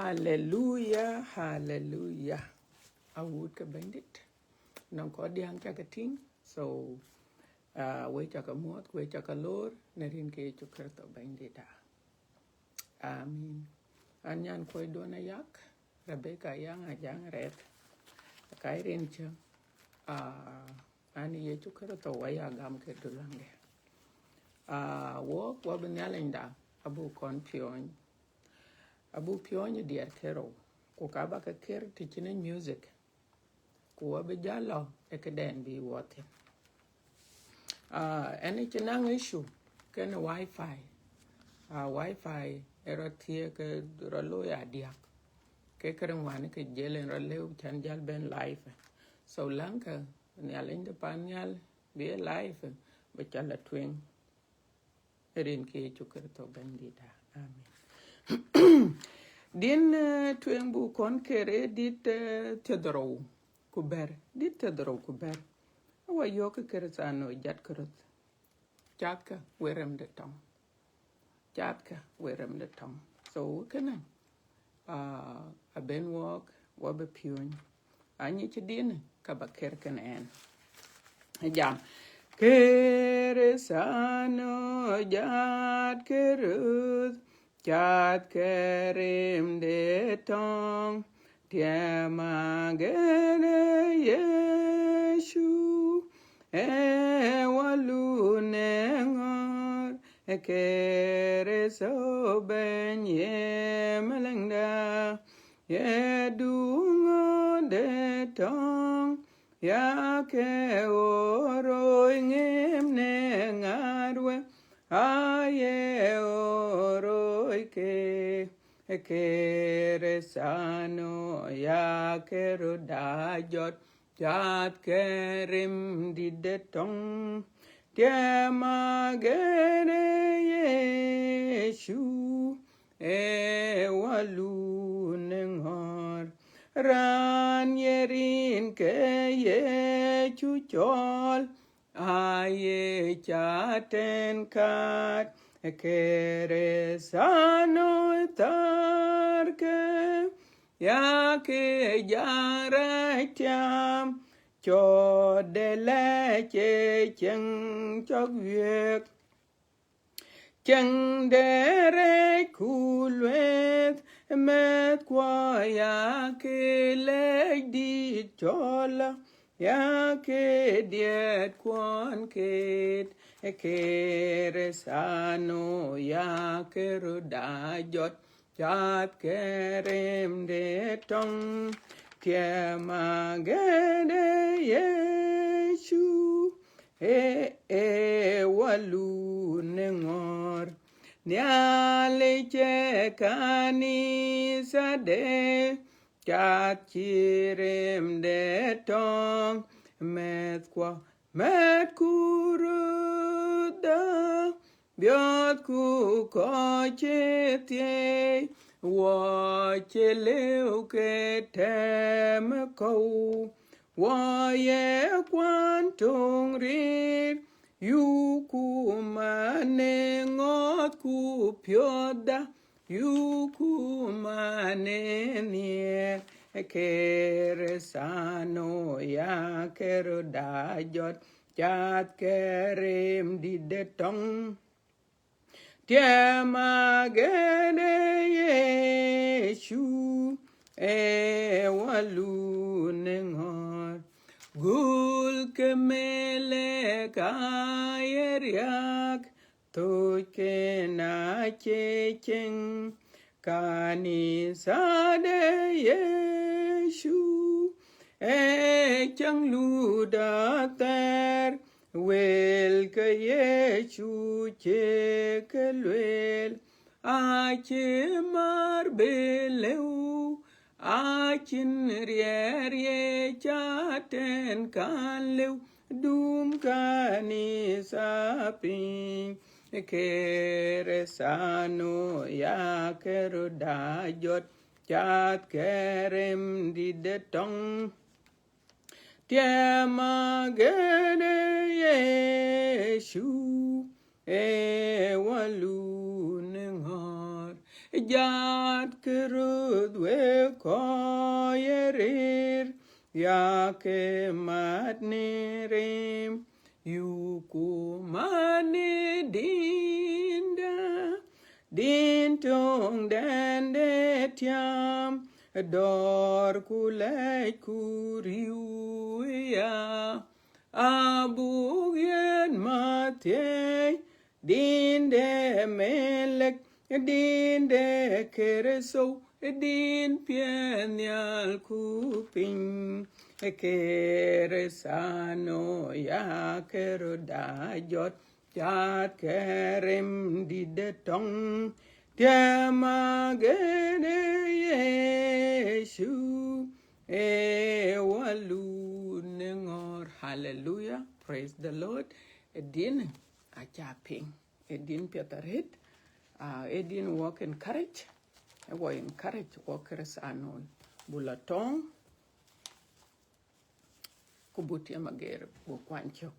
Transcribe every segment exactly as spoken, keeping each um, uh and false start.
Haleluya, haleluya. Awut ke Bɛ̈nydït. Nɔŋ kɔc diäŋ ca ke tïŋ. So, uh, we ca ke muɔ̈th, we ca ke lor, në rin ke Yecu Kërtho Bɛ̈nydït. Amin. An nyan kuɔi duɔn ayak, Rebecca Ayaŋ Ajaŋ Rɛth. Ka rin cä, uh, an Yecu Kërtho waya gam ke dulaŋde. Ah, wok, wok bï Nhialicda abuk kɔn piɔ̈ɔ̈ny. Abuk piɔ̈ɔ̈ny diɛt ke rou. Ku ka ba ke ker të cïn music. Ku wok bï jäl lɔ ë këdɛn bï wɔ thïn. Ah, ɛn cï naŋ issue kenë wifi. Ah, wifi ë rɔt thiëëk ke rɔt looi adiäk. Ke kërë ŋuan ke jël en rɔt lëu can jäl ben live. So läŋkë Nhialic de pan nhial bï live bï ca la tueŋ. Rin ke Yecu Kërtho Bɛ̈nydït. Amin. Din, eh, tueŋ buk kɔn ker ë dit, eh, thiërdhorou ku bɛ̈t. Dit thiërdhorou ku bɛ̈t. Awa yök ke Kërthiano jat ke röth. Cathkë we rem de tɔŋ. Cathkë we rem de tɔŋ. So kënë, ah, abɛn wok, wok bï piɔ̈ɔ̈ny. Anyic din ka ba ker kenë ɛn. Jam. Kërthiano jat ke röth, cathkë rem de tɔŋ, tiɛm agɛn ë Yecu, ë walun ë ŋɔ̈ɔ̈r, ë Kërtho Bɛ̈ny ye malɛŋda, ye duŋɔ̈ɔ̈r de tɔŋ, ya ke ɣöö rööi ŋëm në ŋaar we, aye ɣöö rööi ke, ë Kërthiano ya ke röt aa jɔt, cathkë rem dït de tɔŋ, tiɛm agɛn ë Yecu, ë walun ë ŋɔ̈ɔ̈r. Raan ye rin ke Yecu cɔɔl, aye ca tɛ̈n kaat, ë Kërthiano thärkë, ya ke jarac tiam, cɔɔt de lɛc ë cieŋ cɔk wiëëk. Cieŋ de rɛɛc ku lueth, mɛ̈thkuɔ ya ke lɛc dït cɔl, ya ke diɛtkuɔn ket, ë Kërthiano ya ke röt aa jɔt, cathkë rem de tɔŋ, tiɛm agɛn ë Yecu, ë, ë walun ë ŋɔ̈ɔ̈r. Nhialic ë kanithade, cath cï rem de tɔŋ, mɛ̈thkuɔ, mɛ̈thku röthdä, biɔɔthku kɔc cï thiëi, wɔ cï lëu ke tɛ̈m ë kɔ̈u, wɔ ye kuan töŋ riir, yuku man ë ŋɔ̈ɔ̈thku piɔ̈ɔ̈thda, yuku man ë nhiëër, ë Kërthiano ya ke röt aa jɔt, cathkë rem dït de tɔŋ, tiɛm agɛn ë Yecu, ë walun ë ŋɔ̈ɔ̈r. Gul ke melek aye riääk, thöc ke na cie cieŋ, kanitha de Yecu, ë cäŋ lut athɛɛr, wël ke Yecu cie ke lueel, acï määr bï lëu, acïn riɛɛr ye ca tɛ̈n kan lëu, dum kanitha piny, Kërthiano ya ke röt aa jɔt, cathkë rem dït de tɔŋ, tiɛm agɛn ë Yecu, ë walun ë ŋɔ̈ɔ̈r. Jat ke röth wek kɔc ye rëër, ya ke mat në rem, yuku man në dïnda, dïn töŋdɛn de tiam, dɔ̈ɔ̈r ku lɛc ku riu ya. Abuk yen mathiei, dïn de melek, dïn de Kërtho, dïn piɛth nhial ku piny. Kërthiano ya ke röt da jɔt, cath ke rem dït de tɔŋ, tiɛm agënë Yecu, e walut në ŋɔ̈ɔ̈r. Hallelujah, praise the Lord. Ë dïn aca piŋ, ë dïn piɛth arëët, ah, ë dïn wɔk encourage, ë wɔ encourage wɔk Kërthiano, bu la tɔŋ, ku bu tiɛm ageer, bu kuany cök.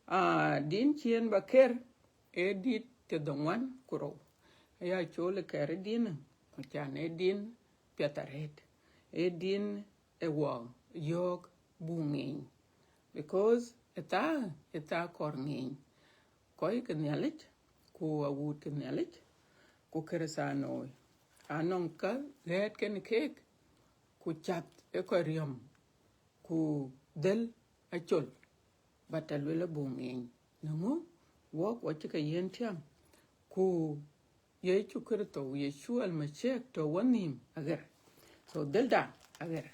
Ah, dïn cï yen ba ker, ë dït thiërdhoŋuan ku rou. Aya col ë kɛɛr ë dïn, acan ë dïn piɛth arëët, ë dïn ë wɔ yɔ̈ɔ̈k bu ŋiɛny. Because ë thaa, ë thaa kɔɔr ŋiɛny. Kɔc ke Nhialic, ku awut ke Nhialic, ku Kërthiano, anɔŋ ka ɣɛɛt kenë keek, ku cath ë kɔc riɔm, ku dhël acol, but aluel abuk ŋiɛny. Në ŋö? Wɔk, wɔ cï ke yiën tiam, ku Yecu Kërtho, Yecu Almasiah, tɔ̈ wɔ nhïïm aɣer. So dhëlda aɣer.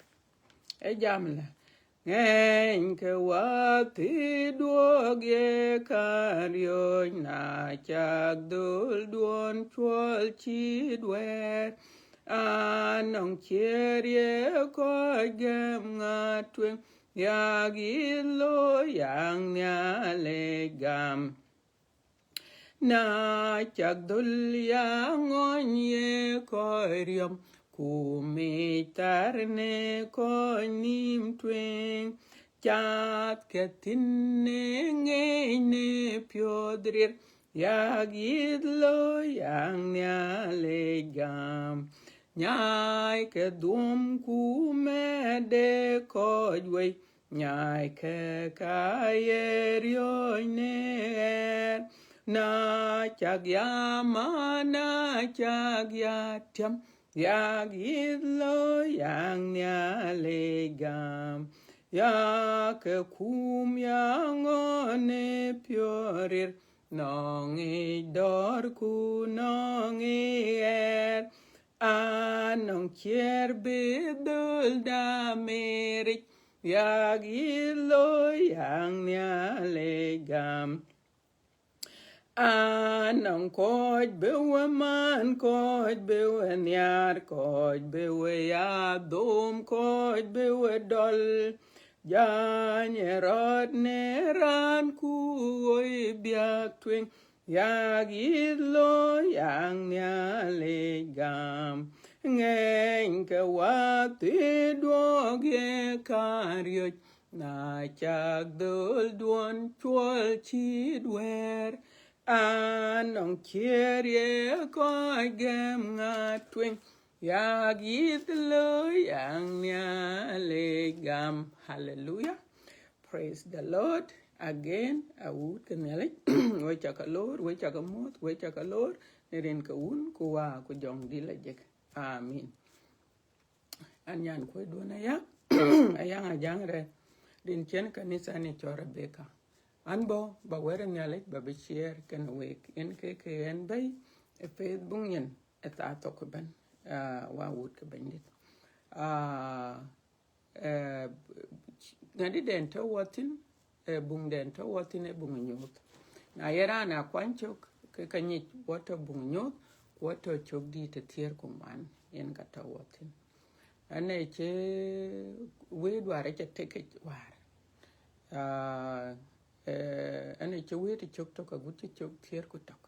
Ë jam lë, ŋɛny ke wäthii duɔ̈k ye kariöc, na cak dhölduɔ̈n cuɔl cït wɛ̈ɛ̈r, anɔŋ ciëër ye kɔc gɛm ŋa tueŋ, yak yith looi, yak Nhialic gam. Na cak dhöl ya ŋɔny ye kɔc riɔm, ku mic thar në kɔc nhïïm tueŋ, cath ke thïn në ŋeeny në piɔ̈ɔ̈th riɛr, yak yith looi, yak Nhialic gam. Nyaai ke dhuɔ̈m ku mɛ̈t de kɔc wei, nyaai ke ka ye riɔ̈ɔ̈c në ɣɛɛr. Na cak ya mat, na cak ya tiam, yak yith looi, yak Nhialic gam. Yak ke kum ya ŋɔ̈ɔ̈r në piɔ̈ɔ̈th riɛr, nɔŋ yic dɔ̈ɔ̈r ku nɔŋ yic ɣɛɛr. Anɔŋ ciëër bï dhölda mɛɛric, yak yith looi, yak Nhialic gam. Anɔŋ kɔc bï we man, kɔc bï we nhiaar, kɔc bï we ya dhom, kɔc bï we dɔl. Jany ë rɔt në raan ku ɣoi biäk tueŋ, yak yith looi, yak Nhialic gam. Ŋɛny ke wäthii duɔ̈k ye kariöc, na cak dhölduɔ̈n cuɔl cït wɛ̈ɛ̈r, anɔŋ ciëër ye kɔc gɛm ŋa tueŋ, yak yith looi, yak Nhialic gam. Hallelujah. Praise the Lord. Again, awut ke Nhialic, we cak a loor, we cak a muɔ̈th, we cak a loor, në rin ke Wun ku Wä ku Jɔŋdït Lajik. Amin. An nyan kuɔ̈cduɔ̈n aya, aya Ajaŋ Rɛ̈ɛ̈r, rin cïn kanitha ni cɔl Rebecca. An bɔ̈ ba wɛ̈t Nhialic ba bï share kenë week. Yen ke ke ɣɛn bɛ̈i ë Facebook nyin ë thaa thok ëbɛ̈n, ah, wä wut ke Bɛ̈nydït. Ah, eh, ŋadïden tɔ̈ wɔ thïn, eh, buŋden tɔ̈ wɔ thïn ee buŋ Nyuuth. Na ye raan a kuany cök, ke ka nyic wɔ tɔ̈ buŋ Nyuuth, ku wɔ tɔ̈ cök dït ë thiëër ku ŋuan, yen ka tɔ̈ wɔ thïn. Ënë cï wëët wäär ë cï tekic wäär. Ah, eh, ënë cï wëët cök tök agut cï cök thiëër ku tök.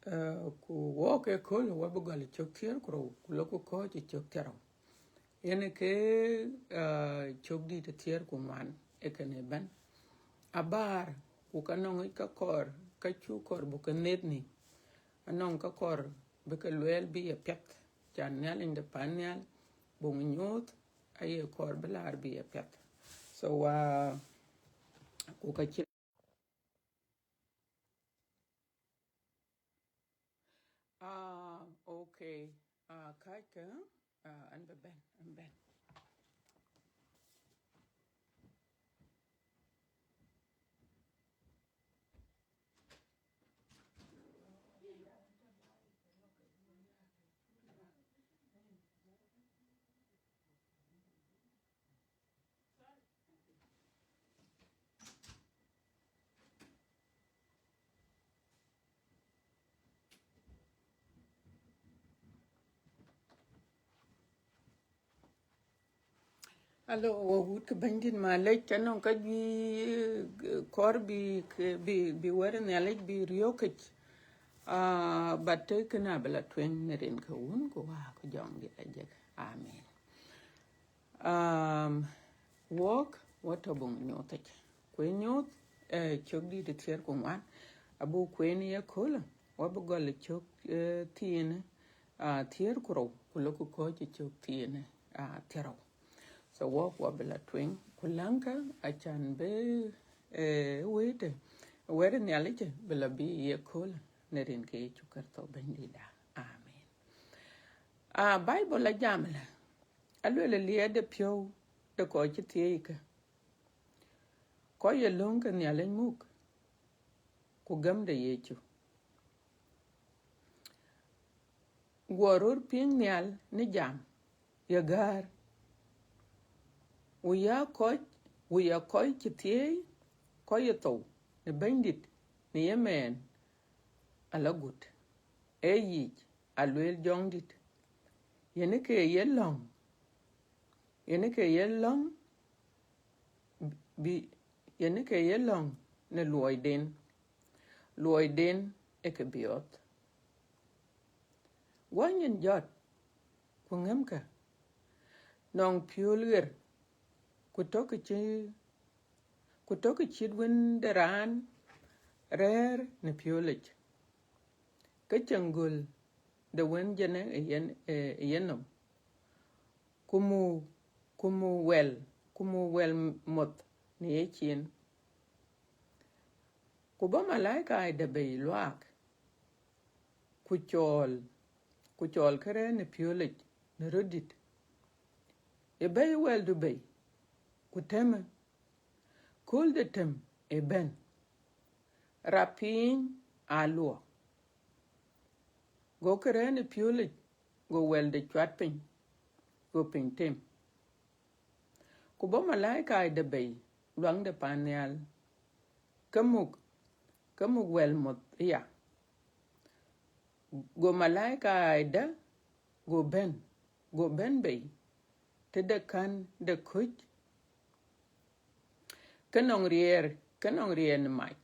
Eh, ku wɔ ke kööl wɔ bï gɔl cök thiëër ku rou, ku lok ku kɔ̈ɔ̈c cök thiërrou. Yen ke, eh, cök dït ë thiëër ku ŋuan ë kënë ëbɛ̈n. Abäär, ku ka nɔŋ yic ka kɔɔr, ka cuk kɔɔr buk ke nhiëth nhïïm. Anɔŋ ka kɔɔr bï ke lueel bï ye piɛth, can Nhialic de pan nhial, buŋ nyuuth, aye kɔɔr bï laar bï ye piɛth. So, uh, ku ka cï, ah, okay. Ah, kacke, ah, an bï bɛ̈n, an bɛ̈n. Alo, wo wut ke Bɛ̈nydït, malec, ca nɔŋ ka juëc, eh, kɔɔr bï, bï, bï wɛ̈t Nhialic bï riɔ̈ɔ̈kic. Ah, but të kënë abï la tueŋ në rin ke Wun ku Wät ku Jɔŋdït Lajik. Amen. Um, wok, wa tɔ̈ buŋ nyuuthic. Ku ë nyuuth, eh, cök dït ë thiëër ku ŋuan, abuk kueen ye köölë, wa bï gɔl ë cök, eh, thiin, ah, thiëër ku rou, ku lok ku kɔ̈ɔ̈c ë cök thiin, ah, thiërrou. So wok, wa bï la tueŋ, ku läŋkë acan bï, eh, wëëtë, wɛ̈t Nhialic bï la bï ye köölë, në rin ke Yecu Kërtho Bɛ̈nydïtda. Amen. Ah, Bible ajam lë, aluel ë liɛɛt de piɔ̈u de kɔc cï thieei ke, kɔc ye lööŋ ke Nhialic muk, ku gäm de Yecu. Guɔ röt piŋ nhial në jam, ye gäär, ku ya kɔc, ku ya kɔc cï thieei, kɔc ye thou në Bɛ̈nydït, në ye mɛɛn, ala gut. Ee yic, alueel Jɔŋdït, yen ke ye lɔ̈ŋ, yen ke ye lɔ̈ŋ, bï, yen ke ye lɔ̈ŋ në luɔiden, luɔiden ë ke biɔɔth. Guɔ nyin jɔt, ku ŋëmkë, nɔŋ piöl ɣer, ku tɔ̈ kë cï, ku tɔ̈ kë cït wën de raan rɛ̈ɛ̈r në piölic, ke cieŋ göl de wën jënë ë yen, ë, ë yenɔm, ku muk, ku muk wɛl, ku muk wɛl moth në yecin. Ku bɔ̈ malaika de bei luaak, ku cɔɔl, ku cɔɔl kërɛɛc në piölic në röt dït, ye bɛ̈i wɛldu bei, ku tëmë, kööl de tëm ë bɛ̈n, rap piny aa luɔk. Go kërɛɛc në piölic, go wɛlde cuat piny, go piny tem. Ku bɔ̈ malaika de bei luaŋ de pan nhial, ke muk, ke muk wɛl moth ëya. Go malaika dä, go bɛ̈n, go bɛ̈n bei tëde kän de köc, ke nɔŋ riɛɛr, ke nɔŋ riɛɛr në mac,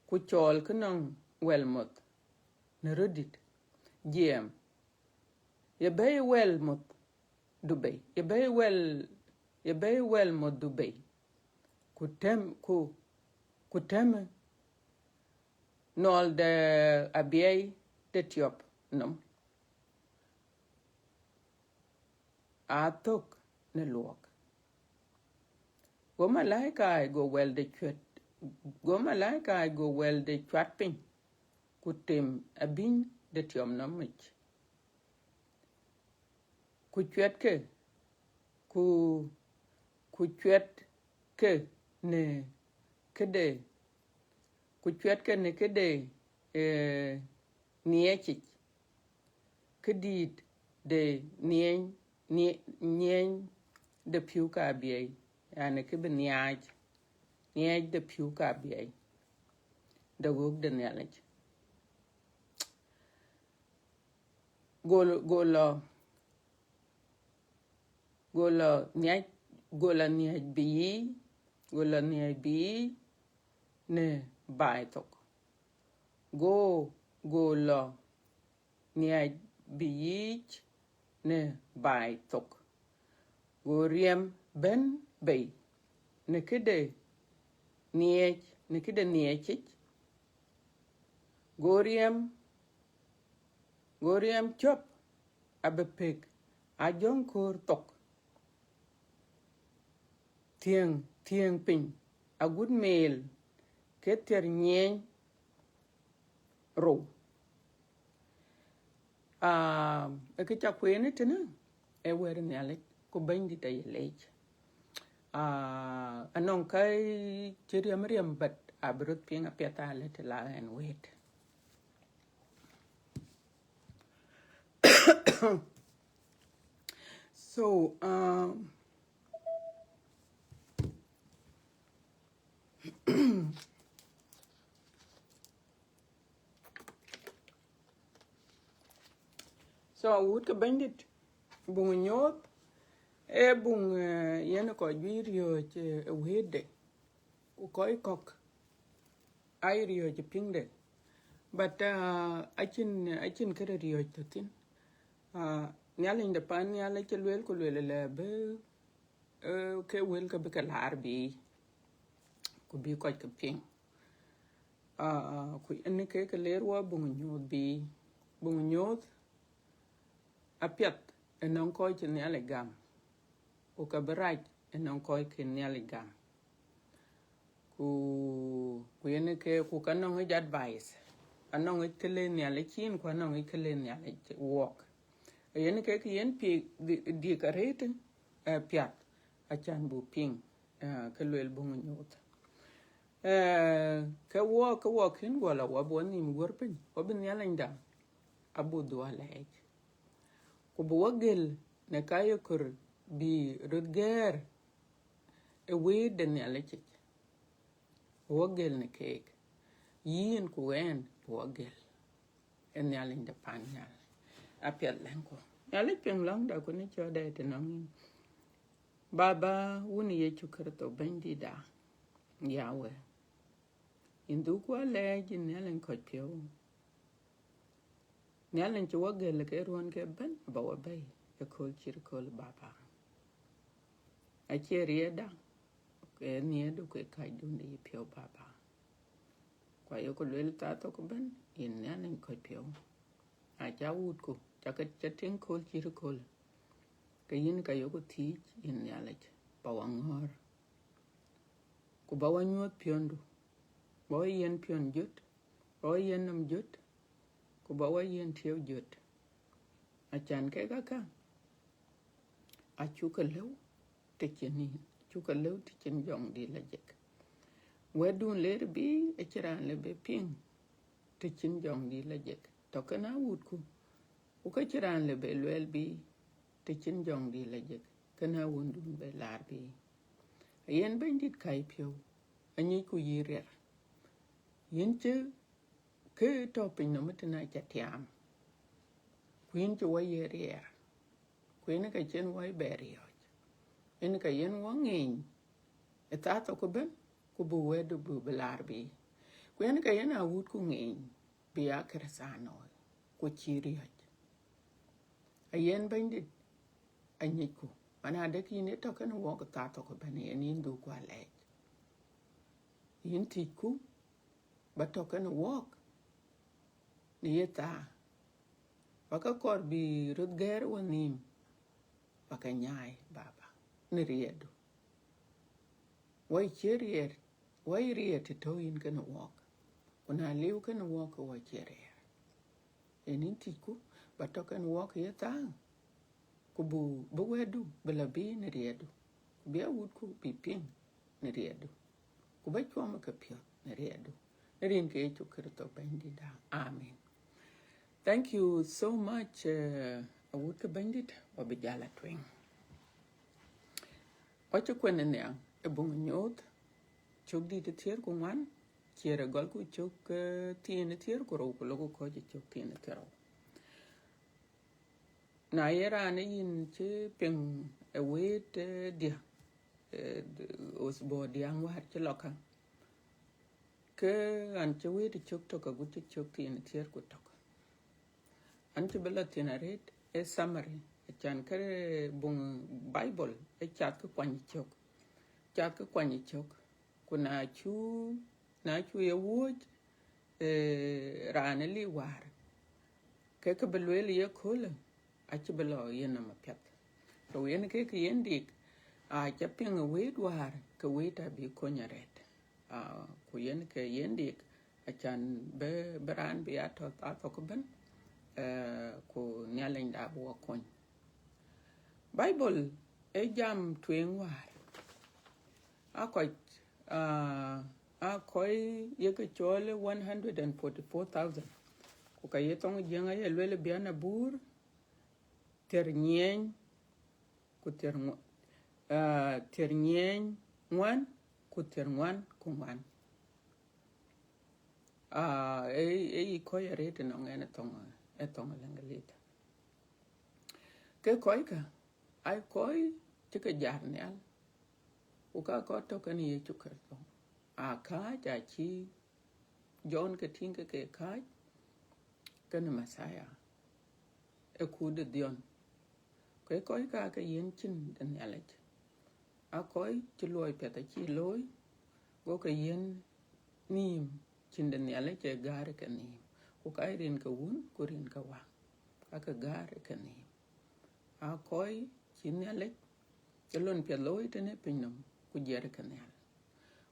ku cɔɔl ke nɔŋ wɛl moth në röt dït, jiɛɛm, ye bɛ̈i wɛl moth du bei, ye bɛ̈i wɛl, ye bɛ̈i wɛl moth du bei, ku tëm, ku, ku tëmë, nɔl de abiɛi de tiɔp nɔm aa thök në luɔk. Go malaika go wɛlde cuet, go malaika go wɛlde cuat piny, ku tem abiny de tiɔm nɔm yic. Ku cuɛtkë, ku, ku cuɛtkë në këde, ku cuɛtkë në këde, eh, nhiɛɛcic, këdït de nhiɛɛny, nhiɛ-, nhiɛɛny de pïu ka abiɛi, yani kë bï nhiaac, nhiɛɛc de pïu ka abiɛi de ɣöök de Nhialic. Go, go lɔ, go lɔ nhiɛc, go lɔ nhiɛc bï yiic, go lɔ nhiɛc bï yiic në baai thok. Go, go lɔ nhiɛc bï yiic në baai thok. Go riɛm bɛ̈n bei në këde nhiɛɛc, në këde nhiɛɛcic. Go riɛm Go riɛm cɔp abï pek, ajɔŋ köör thok. Thiëŋ, thiëŋ piny, agut meel, ke thiër nyiɛɛny rou. Aa, ë kë ca kueen ë tënë, ë wɛ̈t Nhialic, ku Bɛ̈nydït aye leec. Aa, anɔŋ ka cï riɛm riɛm, but abï röt piŋ apiɛth alë të la ɣɛn wëët. So, um, so, wut ke Bɛ̈nydït, buŋ nyuɔɔth, ee buŋ, eh, yen kɔc juëc riɔ̈ɔ̈c, eh, ë wëëtde, ku kɔc kɔ̈k aa ye riɔ̈ɔ̈c ë piŋde. But, uh, acïn, acïn këde riɔ̈ɔ̈c tɔ̈ thïn. Uh, Nhialic de pan nhial acï lueel ku lueel ëlë bï, uh, ke wël ke bï ke laar biic, ku bï kɔc ke piŋ. Uh, ku ënë ke ke leer wɔ buŋ nyuɔɔth biic. Buŋ nyuɔɔth apiɛth ënɔŋ kɔc cï Nhialic gam, ku ke bï rac ënɔŋ kɔc ke Nhialic gam. Ku, ku yen ke, ku ka nɔŋ yic advice, anɔŋ yic kë le Nhialic cin, ku anɔŋ yic kë le Nhialic wɔɔk. Yen ke, ke yen pi-, di-, dik arëët, eh, piath, acan bu piŋ, eh, ke lueel buŋ nyuɔɔth. Eh, ke wɔɔk, ke wɔɔk kën guɔ la, wɔ bï wɔ nhïïm guɔ̈r piny, wɔ bï Nhialic dam, abu dhuɔl lɛɛc. Ku bï wɔ gël në ka ye kɔɔr bï röt gɛ̈ɛ̈r ë wëët de Nhialic yic. Bï wɔ gël në keek. Yïn ku ɣɛn bï wɔ gël. Ë Nhialic de pan nhial. Apiɛth lɛ̈ŋku. Nhialic piŋ lɔ̈ŋda ku në cɔɔtda të nɔŋ yïn. Baba, wun Yecu Kërtho Bɛ̈nydïtda, Yahweh. Yïn dhuk wɔ lɛɛc, yïn Nhialic kɔc piɔ̈u. Nhialic cï wɔ gël ke ruɔ̈n ke bɛ̈n, aba wɔ bɛ̈i ëkööl cït ëkööl, Baba. Acie riɛlda, ke nhiërdu, ke kacdun de yïpiɔ̈u, Baba. Ku ayeku lueel thaa thok ëbɛ̈n, yïn Nhialic kɔc piɔ̈u. Na ca wutku, ca ke, ca tïŋ kööl cït ëkööl, ke yïn ka yeku thiëëc, yïn Nhialic, ba wɔ ŋɔ̈ɔ̈r. Ku ba wɔ nyuɔ̈th piɔ̈ndu, ba wɔ yiɛ̈n piɔ̈n jöt, ba wɔ yiɛ̈n nɔm jöt, ku ba wɔ yiɛ̈n tiɛɛu jöt. Acan kek aka, acuk ke lëu të cïn yïn, acuk ke lëu të cïn jɔŋdït lajik. Wɛ̈tdun leer bï, acïn raan lëu bï piŋ të cïn jɔŋdït lajik. Tɔ̈ kënë awutku, ku ka cïn raan lëu bï lueel bï të cïn jɔŋdït lajik, kënë awundun bï laar bï. Yen Bɛ̈nydït kɔc piɔ̈u, anyicku yï riɛr. Yïn cï kë tɔ̈ pinynɔm ëtënë aca tiaam, ku yïn cï wɔ ye riɛɛr, ku yen ka cïn wɔ bɛ riɔ̈ɔ̈c, yen ka yen wɔ ŋeeny ë thaa thok ëbɛ̈n, ku bï wɛ̈tdu bï, bï laar bï. Ku yen ka yen awutku ŋeeny bï aa Kërëthänooi, ku cïï riɔ̈c. Ayen Bɛ̈nydït, anyicku, man adek yïn ë tɔ̈ kënë wɔɔk ë thaa thok ëbɛ̈n, yen yïn dhuk wɔ lɛɛc. Yïn thiëcku, ba tɔ̈ kënë wɔɔk në ye thaa, ba ke kɔɔr bï röt gɛ̈ɛ̈r wɔ nhïïm, ba ke nyaai, Baba, në riɛldu. Wɔ cie riɛɛr, wɔ ye riɛɛr të tɔ̈ yïn kënë wɔɔk, ku na liu kënë wɔɔk, ke wɔ cie riɛɛr. Yen yïn thiëcku, ba tɔ̈ kënë wɔɔk ye thaa, ku bï, bï wɛ̈tdu bï la bï në riɛldu, ku bï awutku bï piŋ në riɛldu, ku ba cuɔm ke piɔ̈ɔ̈th në riɛldu. Në rin ke Yecu Kërtho Bɛ̈nydïtda. Amen. Thank you so much, uh, awut ke Bɛ̈nydït, wɔ bï jal a tueŋ. Wɔ cï kuɛn ë nhiaŋ ë buŋ nyuɔɔth, cök dït ë thiëër ku ŋuan, ciɛɛr ë gɔl ku cök, eh, thiin ë thiëër ku rou, ku lok ku kɔc ë cök thiin ë thiërou. Na ye raan ë yïn cï piŋ ë wëët, eh, diä, eh, d-, usbuu diäŋ wäär cï lɔ kä, ke ɣɛn cï wëët ë cök tök agut cï cök thiin ë thiëër ku tök. Ɣɛn cï bï lɔ thïn arëët ë summary, acan kë buŋ Bible ë cath kë kuany cök. Cath kë kuany cök. Ku na cu, na cu ye wuɔ̈c, eh, raan ë liu wäär, Ke kë bï lueel ye köölë, acï bï lɔ yen nɔm apiɛth. So yen ke kë yen dik, aa, ca piŋ ë wëët wäär, ke wëët abï kony arëët. Aa, ku yen ke yen dik, acan bï, bï raan bï ya tɔ̈ athok ëbën, ee, ku Nhialic da bï wɔ kony. Bible ee jam tueŋ wäär. Aa kɔc, aa, aa kɔc ye ke cɔl one hundred and forty-four thousand. Ku ka ye thoŋ Jiëŋ aye lueel bian abur, thiër nyiɛɛny, ku thiër ŋu-, aa, thiër nyiɛɛny ŋuan, ku thiër ŋuan, ku ŋuan. Aa, ee, ee yic kɔc arëët ënɔŋ ɛn ë thoŋ, ë thoŋ Lëŋgëlith. Ke kɔckë, aa kɔc cï ke jat nhial, ku ka kɔc tɔ̈ kenë Yecu Kërtho. Aa kääc, acï Jɔn ke tïŋ ke ke kääc kenë Messiah, ë kut de dhiɔn. Ke kɔckë aa ke yiën cin de Nhialic. Aa kɔc cï luɔi piɛth acï looi, go ke yiën nïïm cin de Nhialic ë gäär ë kenïïm. Ku ka rin ke Wun, ku rin ke Wä, ka ke gäär ë kenïïm. Aa kɔc cï Nhialic cï lon piɛth looi tënë piny nɔm, ku jiɛɛr ke nhial.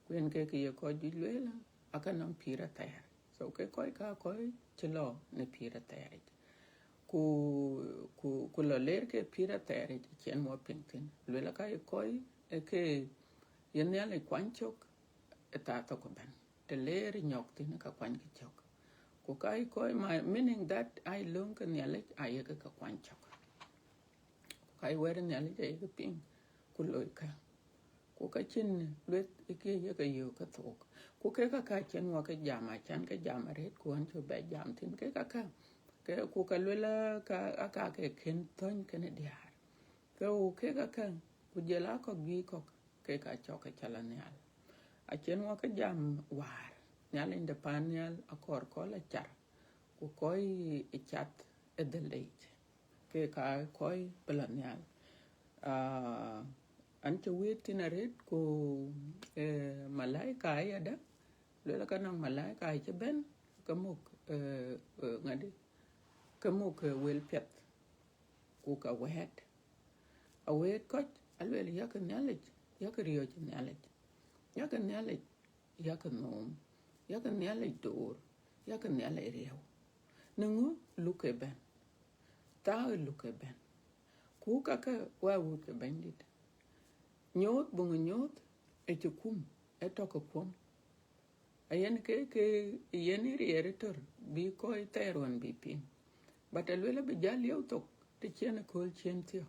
Ku yen ke kë ye kɔc juëc lueel, aa ke nɔŋ pïïr athɛɛr. So ke kɔckë aa kɔc cï lɔ në pïïr athɛɛr yic. Ku, ku, ku lɔ leer ke pïïr athɛɛr yic, cïn wɔ piŋ thïn. Lueel aka ye kɔc ë ke ye Nhialic kuany cök ë thaa thok ëbɛ̈n. Të leer nyɔk thïn ka kuany ke cök. Ku ka ye kɔc ma, meaning that aa löŋ ke Nhialic aa ye ke ke kuany cök. Ku ka ye wɛ̈t Nhialic aa ye ke piŋ, ku loi ka. Ku ka cïn lueth ë kë ye ke yök ke thok. Ku kek aka cïn wɔ ke jam, acan ke jam arëët, ku ɣɛn cï bɛ jam thïn. Kek aka, ke, ku ka luel aka, aka ke kën thöny kenë diäär. Ke ku kek aka, ku jël aa kɔ̈k juëc kɔ̈k, kek aa cɔk ke cä lɔ nhial. Acïn wɔ ke jam wäär, Nhialic de paan nhial akɔɔr kɔc la car, ku kɔc ë cath ë dhël de yic, kek aa kɔc bï lɔ nhial. Aa, an cï wëët thïn arëët, ku, ee, malaika ayadäŋ, luel ka nɔŋ malaika cï bɛ̈n, ke muk, ee, ee, ŋadï, ke muk, ee, wël piɛth, ku ka wɛ̈ɛ̈t. Awëët kɔc, aluel, yak Nhialic, yak riɔ̈ɔ̈c Nhialic, yak Nhialic, yak nhom, yak Nhialic door, yak Nhialic riëëu. Në ŋö luk ke bɛ̈n? Thaa ë luk ke bɛ̈n. Ku kakë wä wut ke Bɛ̈nydït. Nyooth, buŋ nyooth, ë cï kum, ë tɔ̈ ke kuɔm. Ayen ke, ke yen ë riɛɛr ë tör, bï kɔc thɛɛr ɣɔn bï piŋ. But aluel abï jäl lieu thok, të cïn ë kööl ciën thiɔ̈k.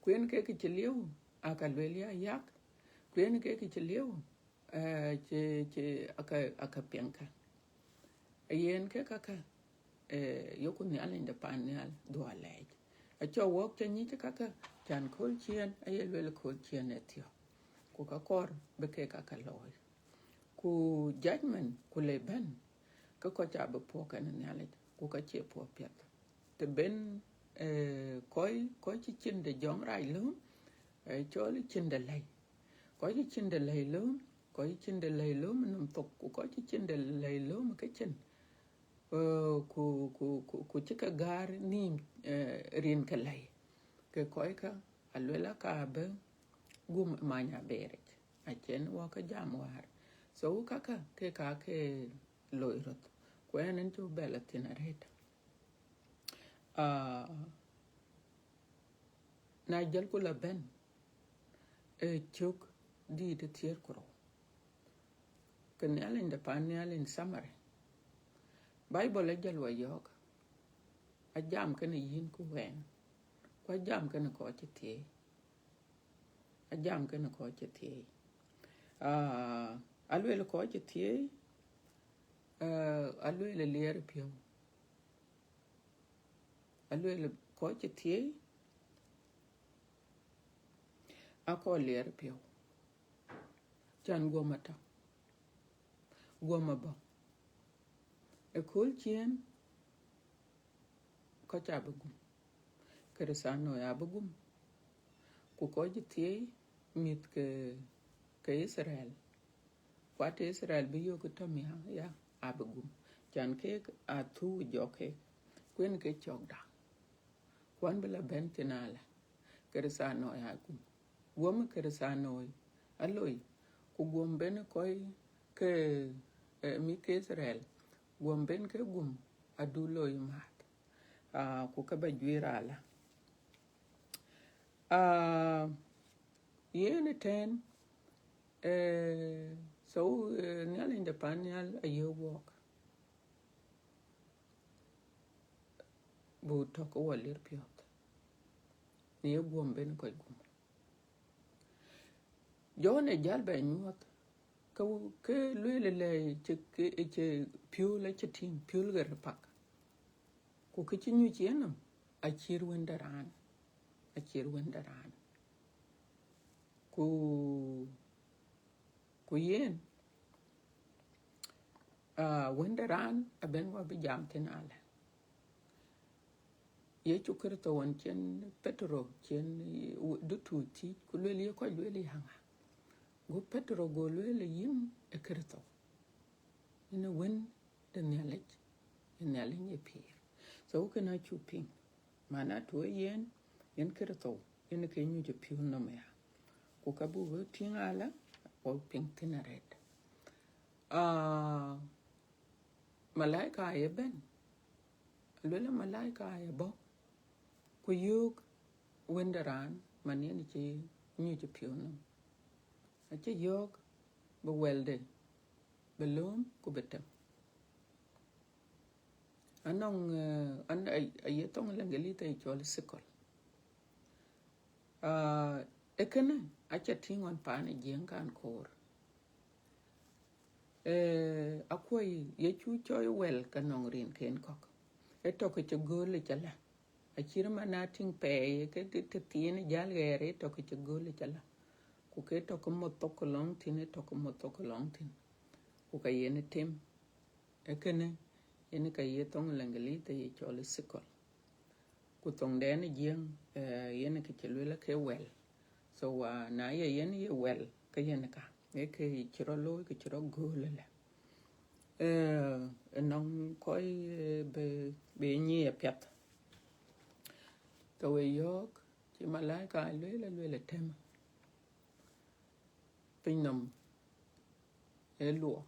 Ku yen ke kë cï lieu, aka luel ya yak, ku yen ke kë cï lieu, ee, cï, cï, aka, aka piɛŋ ka. Ayen ke kakë, ee, yoku Nhialic de paan nhial dhuɔl lɛɛc. Acɔ wɔk cä nyic kakë, can kööl ciën, aye luel kööl ciën ë thiɔ̈k. Ku ka kɔɔr bï ke kakë looi. Ku judgment ku le bɛ̈n, ke kɔc abï puɔ̈k kenë Nhialic, ku ka cie puɔ̈k piɛth. Të ben, ee, kɔc, kɔc cï cin de jɔŋrac lööm, ee, cɔl cin de lɛ̈i. Kɔc cï cin de lɛ̈i lööm, kɔc cï cin de lɛ̈i lööm nɔm thok, ku kɔc cï cin de lɛ̈i lööm ke cin, ee, ku, ku, ku, ku cï ke gäär nïïm, ee, rin ke lɛ̈i. Ke kɔckë aluel aka bï gum many abëëric, acïn wɔ ke jam wäär. So kakë ke ka ke loi röth, ku ɛn en cuk bɛ lɔ thïn arëët. Aa, na jëlku lɔ bɛ̈n, ee cök dïït ë thiëër ku rou. Ke Nhialic de paan nhial in summary, Bible ajäl wɔ yɔ̈ɔ̈k, ajam kenë yïn ku wɛn, ku ajam kenë kɔc cï thiëëi, ajam kenë kɔc cï thiëëi. Aa, aluel kɔc cï thiëëi, ee, aluel ë liɛɛr piɔ̈u, aluel kɔc cï thiëëi, akɔɔr liɛɛr piɔ̈u. Can guɔm atɔ̈, guɔm abɔ̈. Ëkööl ciëën, kɔc abï gum. Kërëthänooi abï gum. Ku kɔc thiëëi, mïth ke, ke Itharel, kuat Itharel bï yök ë tɔ̈ miäk, ya, abï gum. Can keek aa thuu jɔk keek. Kuën ke cɔkda. Kuan bï la bɛ̈n thïn alä, Kërëthänooi agum. Guɔm Kërëthänooi aloi, ku guɔm ben kɔc ke, eh, mïth ke Itharel, guɔm ben ke gum adu loi määth. Ah, ku ke ba juiir alä. Ah, yen ëtɛ̈ɛ̈n, eh, so, eh, Nhialic de pan nhial aye wɔɔk. Bu tɔ̈ ke wɔ lir piɔ̈th. Në ye guɔm ben kɔc gum. Jɔn ë jäl bɛ nyuɔ̈th, ke, ke lueel lɛ cï, ke, cï piöl acï tïŋ, piöl ke röt pak. Ku kë cï nyuc yen nɔm, acït Wën de raan, acït Wën de raan. Ku, ku yen, ah, Wën de raan abɛn wɔ bï jam thïn alä. Yecu Kërtho wën cïn Petero, cïn, eh, dutuuc thiëc, ku lueel ye kɔc lueel ye ŋa? Go Petero go lueel, yïn ë Kërtho, yïn ë Wën de Nhialic, ë Nhialic ye pïïr. So kënë acuk piŋ, mana tuɔ yen, yen Kërtho, yen ke nyuc ë piöl nɔm ya. Ku ka buk bï tïŋ alä, wɔ piŋ thïn arëët. Ah, malaika aye bɛ̈n, lueel malaika aye bɔ̈, ku yöök Wën de raan, man yen cï nyuc ë piöl nɔm. Acï yöök bï wɛlde bï lööm ku bï tem. Anɔŋ, eh, an, ay-, aye thoŋ Lëŋgëlith aye cɔl sickle. Ah, ee kënë aca tïŋ ɣɔn paan ë Jiëŋ kan koor. Eh, akuɔ̈i Yecu cɔɔi wɛl ke nɔŋ rinken kɔ̈k. Ee tɔ̈ ke cï gööl ë cä lä. Acït man na tïŋ pɛɛi, ke të, të thiin jäl ɣɛɛr, ee tɔ̈ ke cï gööl ë cä lä. Ku ke tɔ̈ ke moth thok ke lɔŋ thïn, ee tɔ̈ ke moth thok ke lɔŋ thïn. Ku ka yen ë tem. Ee kënë, yen ka ye thoŋ Lëŋgëlith aye cɔl sickle. Ku thoŋdɛn ë Jiëŋ, eh, yen ke cï lueel ke wɛl. So, ah, na ye yen ye wɛl, ke yen ka. Ee ke cï rɔt looi, ke cï rɔt gööl ëlë. Eh, ënɔŋ kɔc, eh, bï, bï nyic apiɛth. Ke we yɔ̈ɔ̈k, cï malaika lueel, lueel ë tɛ̈m. Piny nɔm ë luɔk,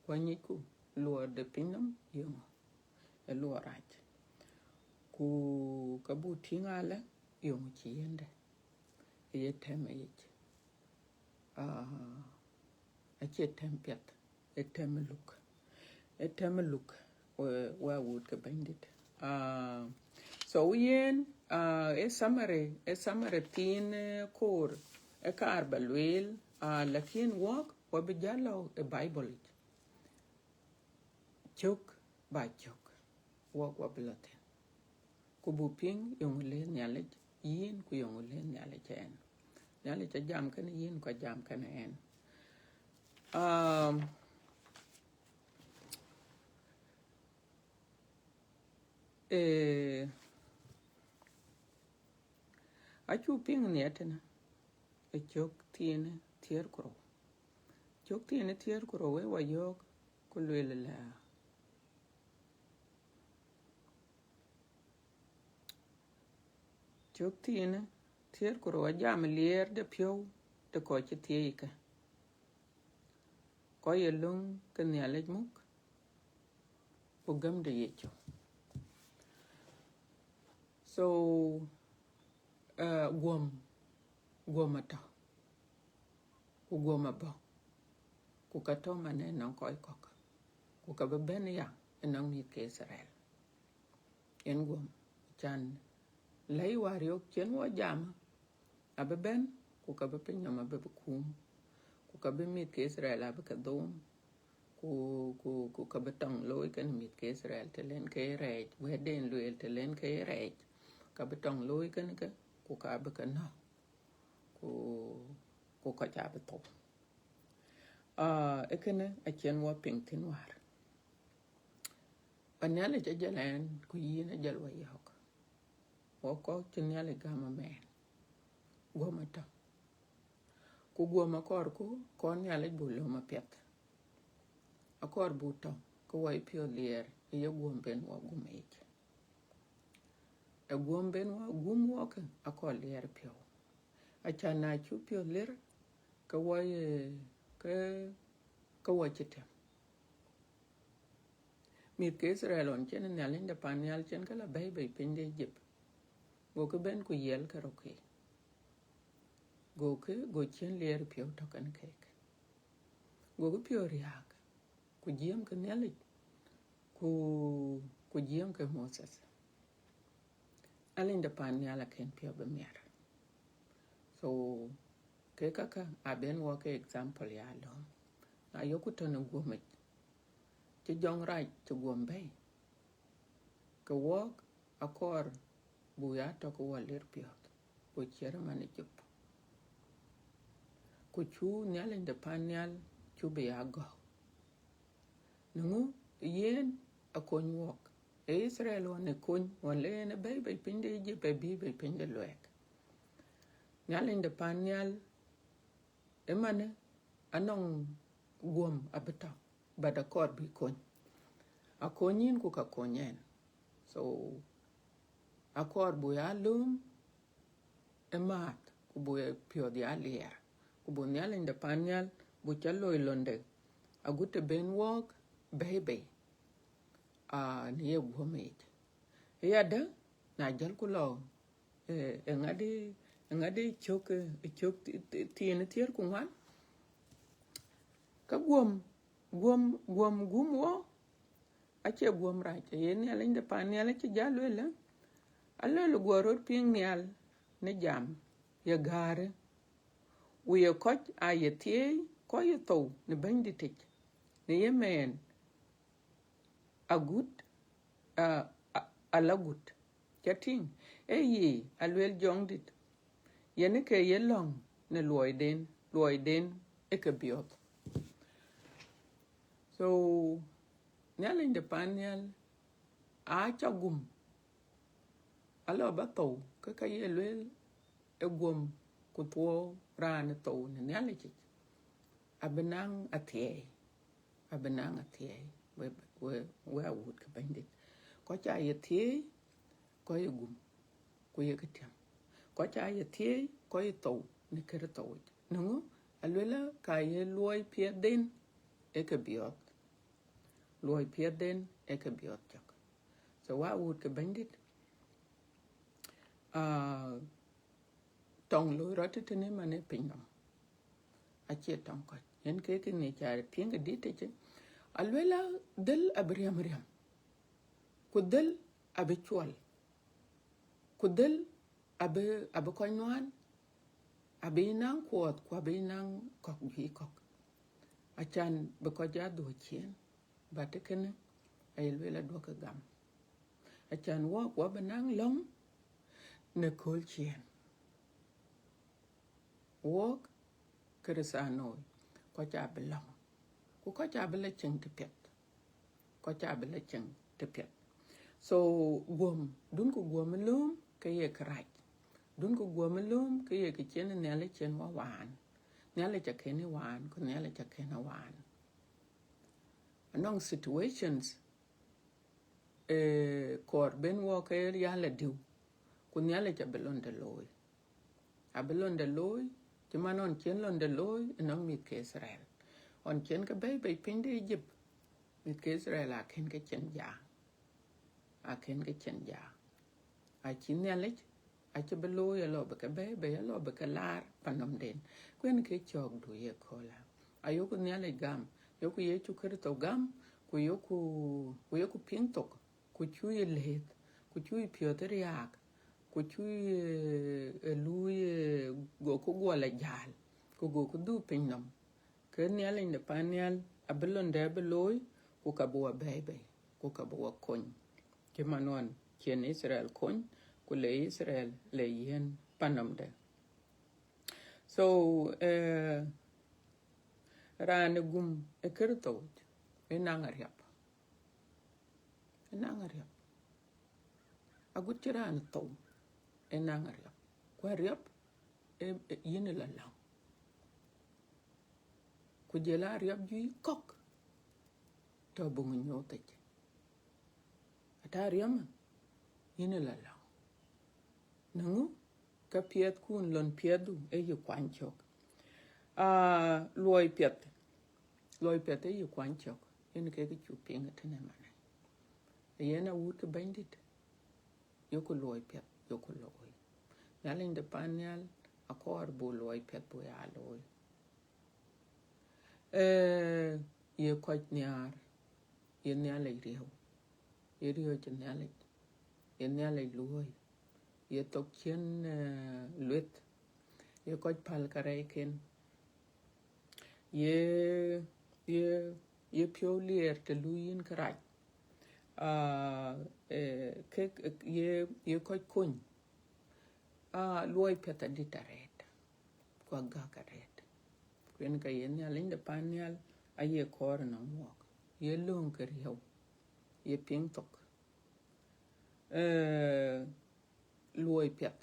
ku anyicku luɔk de piny nɔm yeŋö? Ë luɔk rac. Ku ka buk tïŋ alë, yeŋö cï yiëndë ë ye tɛ̈m ë yic? Ah, acie tɛ̈m piɛth, ee tɛ̈m luk. Ee tɛ̈m luk, we, we awuut ke Bɛ̈nydït. Ah, so yen, ah, ee summary, ee summary thiin, eh, koor, ee kaar ba lueel, ah, lakin wɔk, wɔ bï jäl lɔ ë Bible yic. Cök ba cök, wɔk wɔ bï lɔ thïn. Ku buk piŋ yeŋö le Nhialic yïn, ku yeŋö le Nhialic ɛn. Nhialic ajam kënë yïn, ku ajam kënë ɛn. Um, eh, acuk piŋ nhiɛɛr tënë, ë cök thiin thiëër ku rou. Cök thiin thiëër ku rou, wek wɔ yɔ̈ɔ̈k, ku lueel lɛ, cök thiin thiëër ku rou ajam liɛɛr de piɔ̈u de kɔc cï thiëëc ke, kɔc ye löŋ ke Nhialic muk, ku gäm de Yecu. So, eh, guɔm, guɔm atɔ̈, ku guɔm abɔ̈, ku ka tɔ̈ man ënɔŋ kɔc kɔ̈k, ku ka bï bɛ̈n ya ënɔŋ mïth ke Itharel. Yen guɔm, can lɛ̈i wäär yök cïn wɔ jam, abï bɛ̈n, ku ka bï piny nɔm abï bï kuum, ku ka bï mïth ke Itharel abï ke dhom, ku, ku, ku ka bï tɔŋ looi kenë mïth ke Itharel, të len ke rɛɛc, wɛ̈tden lueel, të len ke rɛɛc, ka bï tɔŋ looi kenë ke, ku ka bï ke nɔ̈k, ku, ku kɔc abï thou. Ah, ee kënë acïn wɔ piŋ thïn wäär. Ba Nhialic ajël ɛn, ku yïn ajël wɔ yɔ̈ɔ̈k. Wɔ kɔc cï Nhialic gäm amɛn. Guɔm atɔ̈. Ku guɔm akɔɔrku, kɔɔr Nhialic buk lööm apiɛth. Akɔɔr buk tɔ̈, ke wɔ ye piɔ̈ɔ̈th liɛɛr, ë ye guɔm ben wɔ gum yic. Ë guɔ̈m ben wɔ gum wɔkë akɔɔr liɛɛr piɔ̈u. Acan na cuk piɔ̈u lir, ke wɔ ye, ke, ke wɔ cï tɛm. Mïth ke Itharel ɣɔn cïn Nhialic de pan nhial cïn ke la bɛ̈i bei piny de Ijip, gokï ben ku yiɛl ke rökï. Gokï, go cïn liɛɛr piɔ̈u tɔ̈ kën keek. Gokï piɔ̈u riääk, ku jiëëm ke Nhialic, ku, ku jiëëm ke Moses. Nhialic de pan nhial akën piɔ̈u bï miɛt. So, ke käkä aben wɔ ke example ya lööm. Na yökku tɔ̈ në guɔ̈mic, cï jɔŋrac cï guɔ̈m bɛ̈i, ke wɔk akɔɔr buk ya tɔ̈ ke wɔ lir piɔ̈ɔ̈th, ku ciɛ̈t man Ijip. Ku cuk Nhialic de pan nhial cuk bï ya gɔ̈k. Në ŋö? Yen akony wɔk. Ee Itharel ɣɔn ë kony, ɣɔn le yen ë bɛ̈i bei piny de Ijip, ë bï bei piny de luɛɛk. Nhialic de pan nhial, ëmanë, anɔŋ guɔ̈m abï tɔ̈, but akɔɔr bï kony. Akony yïn ku ka kony ɣɛn. So, akɔɔr buk ya lööm ë määth, ku buk piɔ̈ɔ̈th ya liɛɛr, ku buk Nhialic de pan nhial buk cä loi londe, agut të ben wɔɔk bɛ̈i bei, aa, në ye guɔ̈m yic. Ë yadë, na jälku lɔ, ë, ë ŋadï, ë ŋadï cök, ë, cök thi-, thi-, thiin thiëër ku ŋuan, ke guɔ̈m, guɔ̈m, guɔ̈m gum wɔ, acie guɔ̈m rac, aye Nhialic de pan nhial acï jal lueel, alueel guɔ röt piŋ nhial në jam, ye gäärë, ku ye kɔc aa ye thieei, kɔc ye thou në Bɛ̈nydït yic, në ye mɛɛn agut, a, a, ala gut. Ca tïŋ, ee yic alueel Jɔŋdït, yen ke ye lɔ̈ŋ në luɔiden, luɔiden ë ke biɔth. So, Nhialic de pan nhial, aa cä gum, alɔ ba thou, ke ka ye lueel ë guɔ̈m ku thuɔɔu raan ë thou në Nhialic yic, abï naŋ athiɛɛi, abï naŋ athiɛɛi, we, we, we awut ke Bɛ̈nydït. Kɔc aa ye thieei, kɔc ye gum, ku ye ke tiam. Kɔc aa ye thieei, kɔc ye thou në Kërtho yic. Në ŋö? Aluelë ka ye luɔi piɛth den ë ke biɔth. Luɔi piɛth den ë ke biɔth cök. So, wa wut ke Bɛ̈nydït, aa, tɔŋ loi rɔt tëtënë man ë piny nɔm. Acie tɔŋ kɔc. Yen ke kë ŋic ca piŋ ë dït tëcë. Aluelë dhël abï riäm riäm. Ku dhël abï cuɔl. Ku dhël abï, abï kɔc nuan, abï naŋ kuɔɔth, ku abï naŋ kɔ̈k juëc kɔ̈k. Acan bï kɔc aa dhuɔ̈k ciëën, but kënë aye lueel aduɔ̈kkë gam. Acan wɔk, wɔ bï naŋ lɔ̈ŋ në kööl ciëën. Wɔk Kërëthänooi, kɔc abï lɔ̈ŋ, ku kɔc abï la cieŋ tëpiɛth. Kɔc abï la cieŋ tëpiɛth. So, guɔ̈m, duɔ̈nkë guɔ̈m ë lööm ke ye kërac. Duɔ̈nkë guɔ̈m ë lööm ke ye kë cïn Nhialic cïn wɔ waan. Nhialic akën ë waan, ku Nhialic akën ë waan. Anɔŋ situations, eh, kɔɔr ben wɔ ke ya la diu, ku Nhialic abï londe looi. Abï londe looi, cï man ɣɔn cïn londe looi ënɔŋ mïth ke Itharel. Ɣɔn cïn ke bɛ̈i bei piny de Ijip, mïth ke Itharel akën ke cïn jam. Akën ke cïn jam. Acï Nhialic, acï bï looi alɔ bï ke bɛ̈i bei, alɔ bï ke laar pan nɔmden. Ku yen ke cɔ̈ɔ̈kdu ye köölë. Ayoku Nhialic gam, yoku Yecu Kërtho gam, ku yoku, ku yoku piŋ thok, ku cuk ye lëëth, ku cuk ye piɔ̈ɔ̈th riääk, ku cuk ye, eh, luui, eh, goku guɔ la jäl, ku goku dhuk piny nɔm. Ke Nhialic de pan nhial abï londe abï looi, ku ka bï wɔ bɛ̈ɛ̈i bei, ku ka bï wɔ kony. Cï man ɣɔn cïn Itharel kony, ku le Itharel le yiën pan nɔmde. So, eh, raan ë gum ë Kërtho, ë naŋ ariɔp. Ë naŋ ariɔp. Agut cï raan thou, ë naŋ ariɔp. Ku ariɔp, ë, ë, yïn ë la lɔ̈ŋ. Ku jɔl a ariɔp juëc kɔ̈k tɔ̈ buŋ nyuuth yic. Ata ariɔp, yïn ë la lɔ̈ŋ. Në ŋö? Ka piɛthkun, lon piɛthdu ë yï kuany cök. Aa, luɔi piɛth, luɔi piɛth ë yï kuany cök, yen kek cuk piŋ tënë manë. Yen awut ke Bɛ̈nydït, yoku luɔi piɛth, yoku looi. Nhialic de pan nhial akɔɔr bu luɔi piɛth bu ya looi. Ee, ye kɔc nhiaar, ye Nhialic riëëu, ye riɔ̈ɔ̈c Nhialic, ye Nhialic luɔ̈ɔ̈i, ye thok ciën, ee, lueth, ye kɔc päl kärɛcken, ye, ye, ye piɔ̈u liɛɛr të luui yïn kërac. Aa, ee, kek, ye, ye kɔc kony. Aa, luɔi piɛth adït arëët, ku agäk arëët. Ku yen ka ye Nhialic de pan nhial aye kɔɔr ënɔŋ wɔɔk, ye lööŋ ke riëëu, ye piŋ thok. Ee, luɔi piɛth,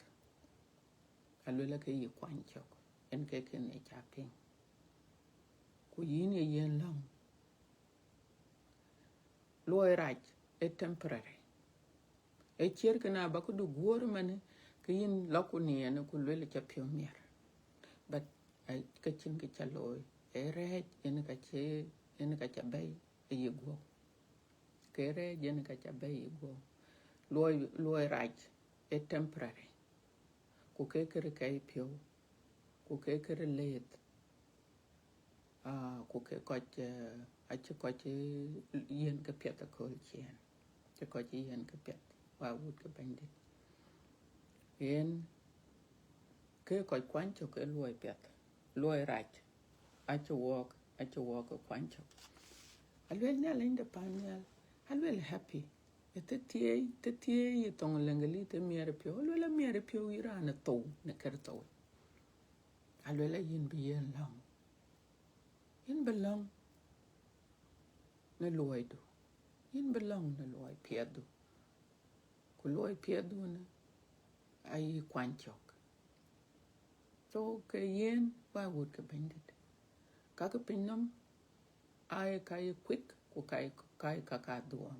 aluel ke yï kuany cök, en ke kën ye ca piŋ. Ku yïn ye yen lɔ̈ŋ. Luɔi rac ë temporary. Ë ciɛ̈t kë na ba këdu guɔ̈ɔ̈r manë, ke yïn lɔ ku niɛɛn ku luel ca piɔ̈u miɛr. But, ai, ka cïn kë ca looi. Ë rɛɛc yen ka cï, yen ka ca bɛ̈i ë yï guɔ̈u. Ke rɛɛc yen ka ca bɛ̈i yï guɔ̈u. Luɔi, luɔi rac ë temporary. Ku ke kërë kɛi piɔ̈u, ku ke kërë lëëth. Aa, ku ke kɔc, ee, acï kɔc, ee, yiɛ̈n ke piɛth akööl ciëën. Cï kɔc yiɛ̈n ke piɛth, wa wut ke Bɛ̈nydït. Yen ke kɔc kuany cök ke luɔi piɛth, luɔi rac, acï wɔɔk, acï wɔɔk ke kuany cök. Aluel Nhialic de pan nhial, aluel happy. Ë thëthiëëi, thëthiëëi ye thoŋ Lëŋëlith ë miɛr piɔ̈u, aluel amiɛr piɔ̈u yï raan ë thou në Kërtho. Aluel a yïn bï yen lɔ̈ŋ. Yïn bï lɔ̈ŋ në luɔidu. Yïn bï lɔ̈ŋ në luɔi piɛthdu. Ku luɔi piɛthdu në ayï kuany cök. So ke yen wa wut ke Bɛ̈nydït. Ka ke piny nɔm, aa ye ka ye kuik, ku ka ye, ka ye ka ka dhuɔɔm.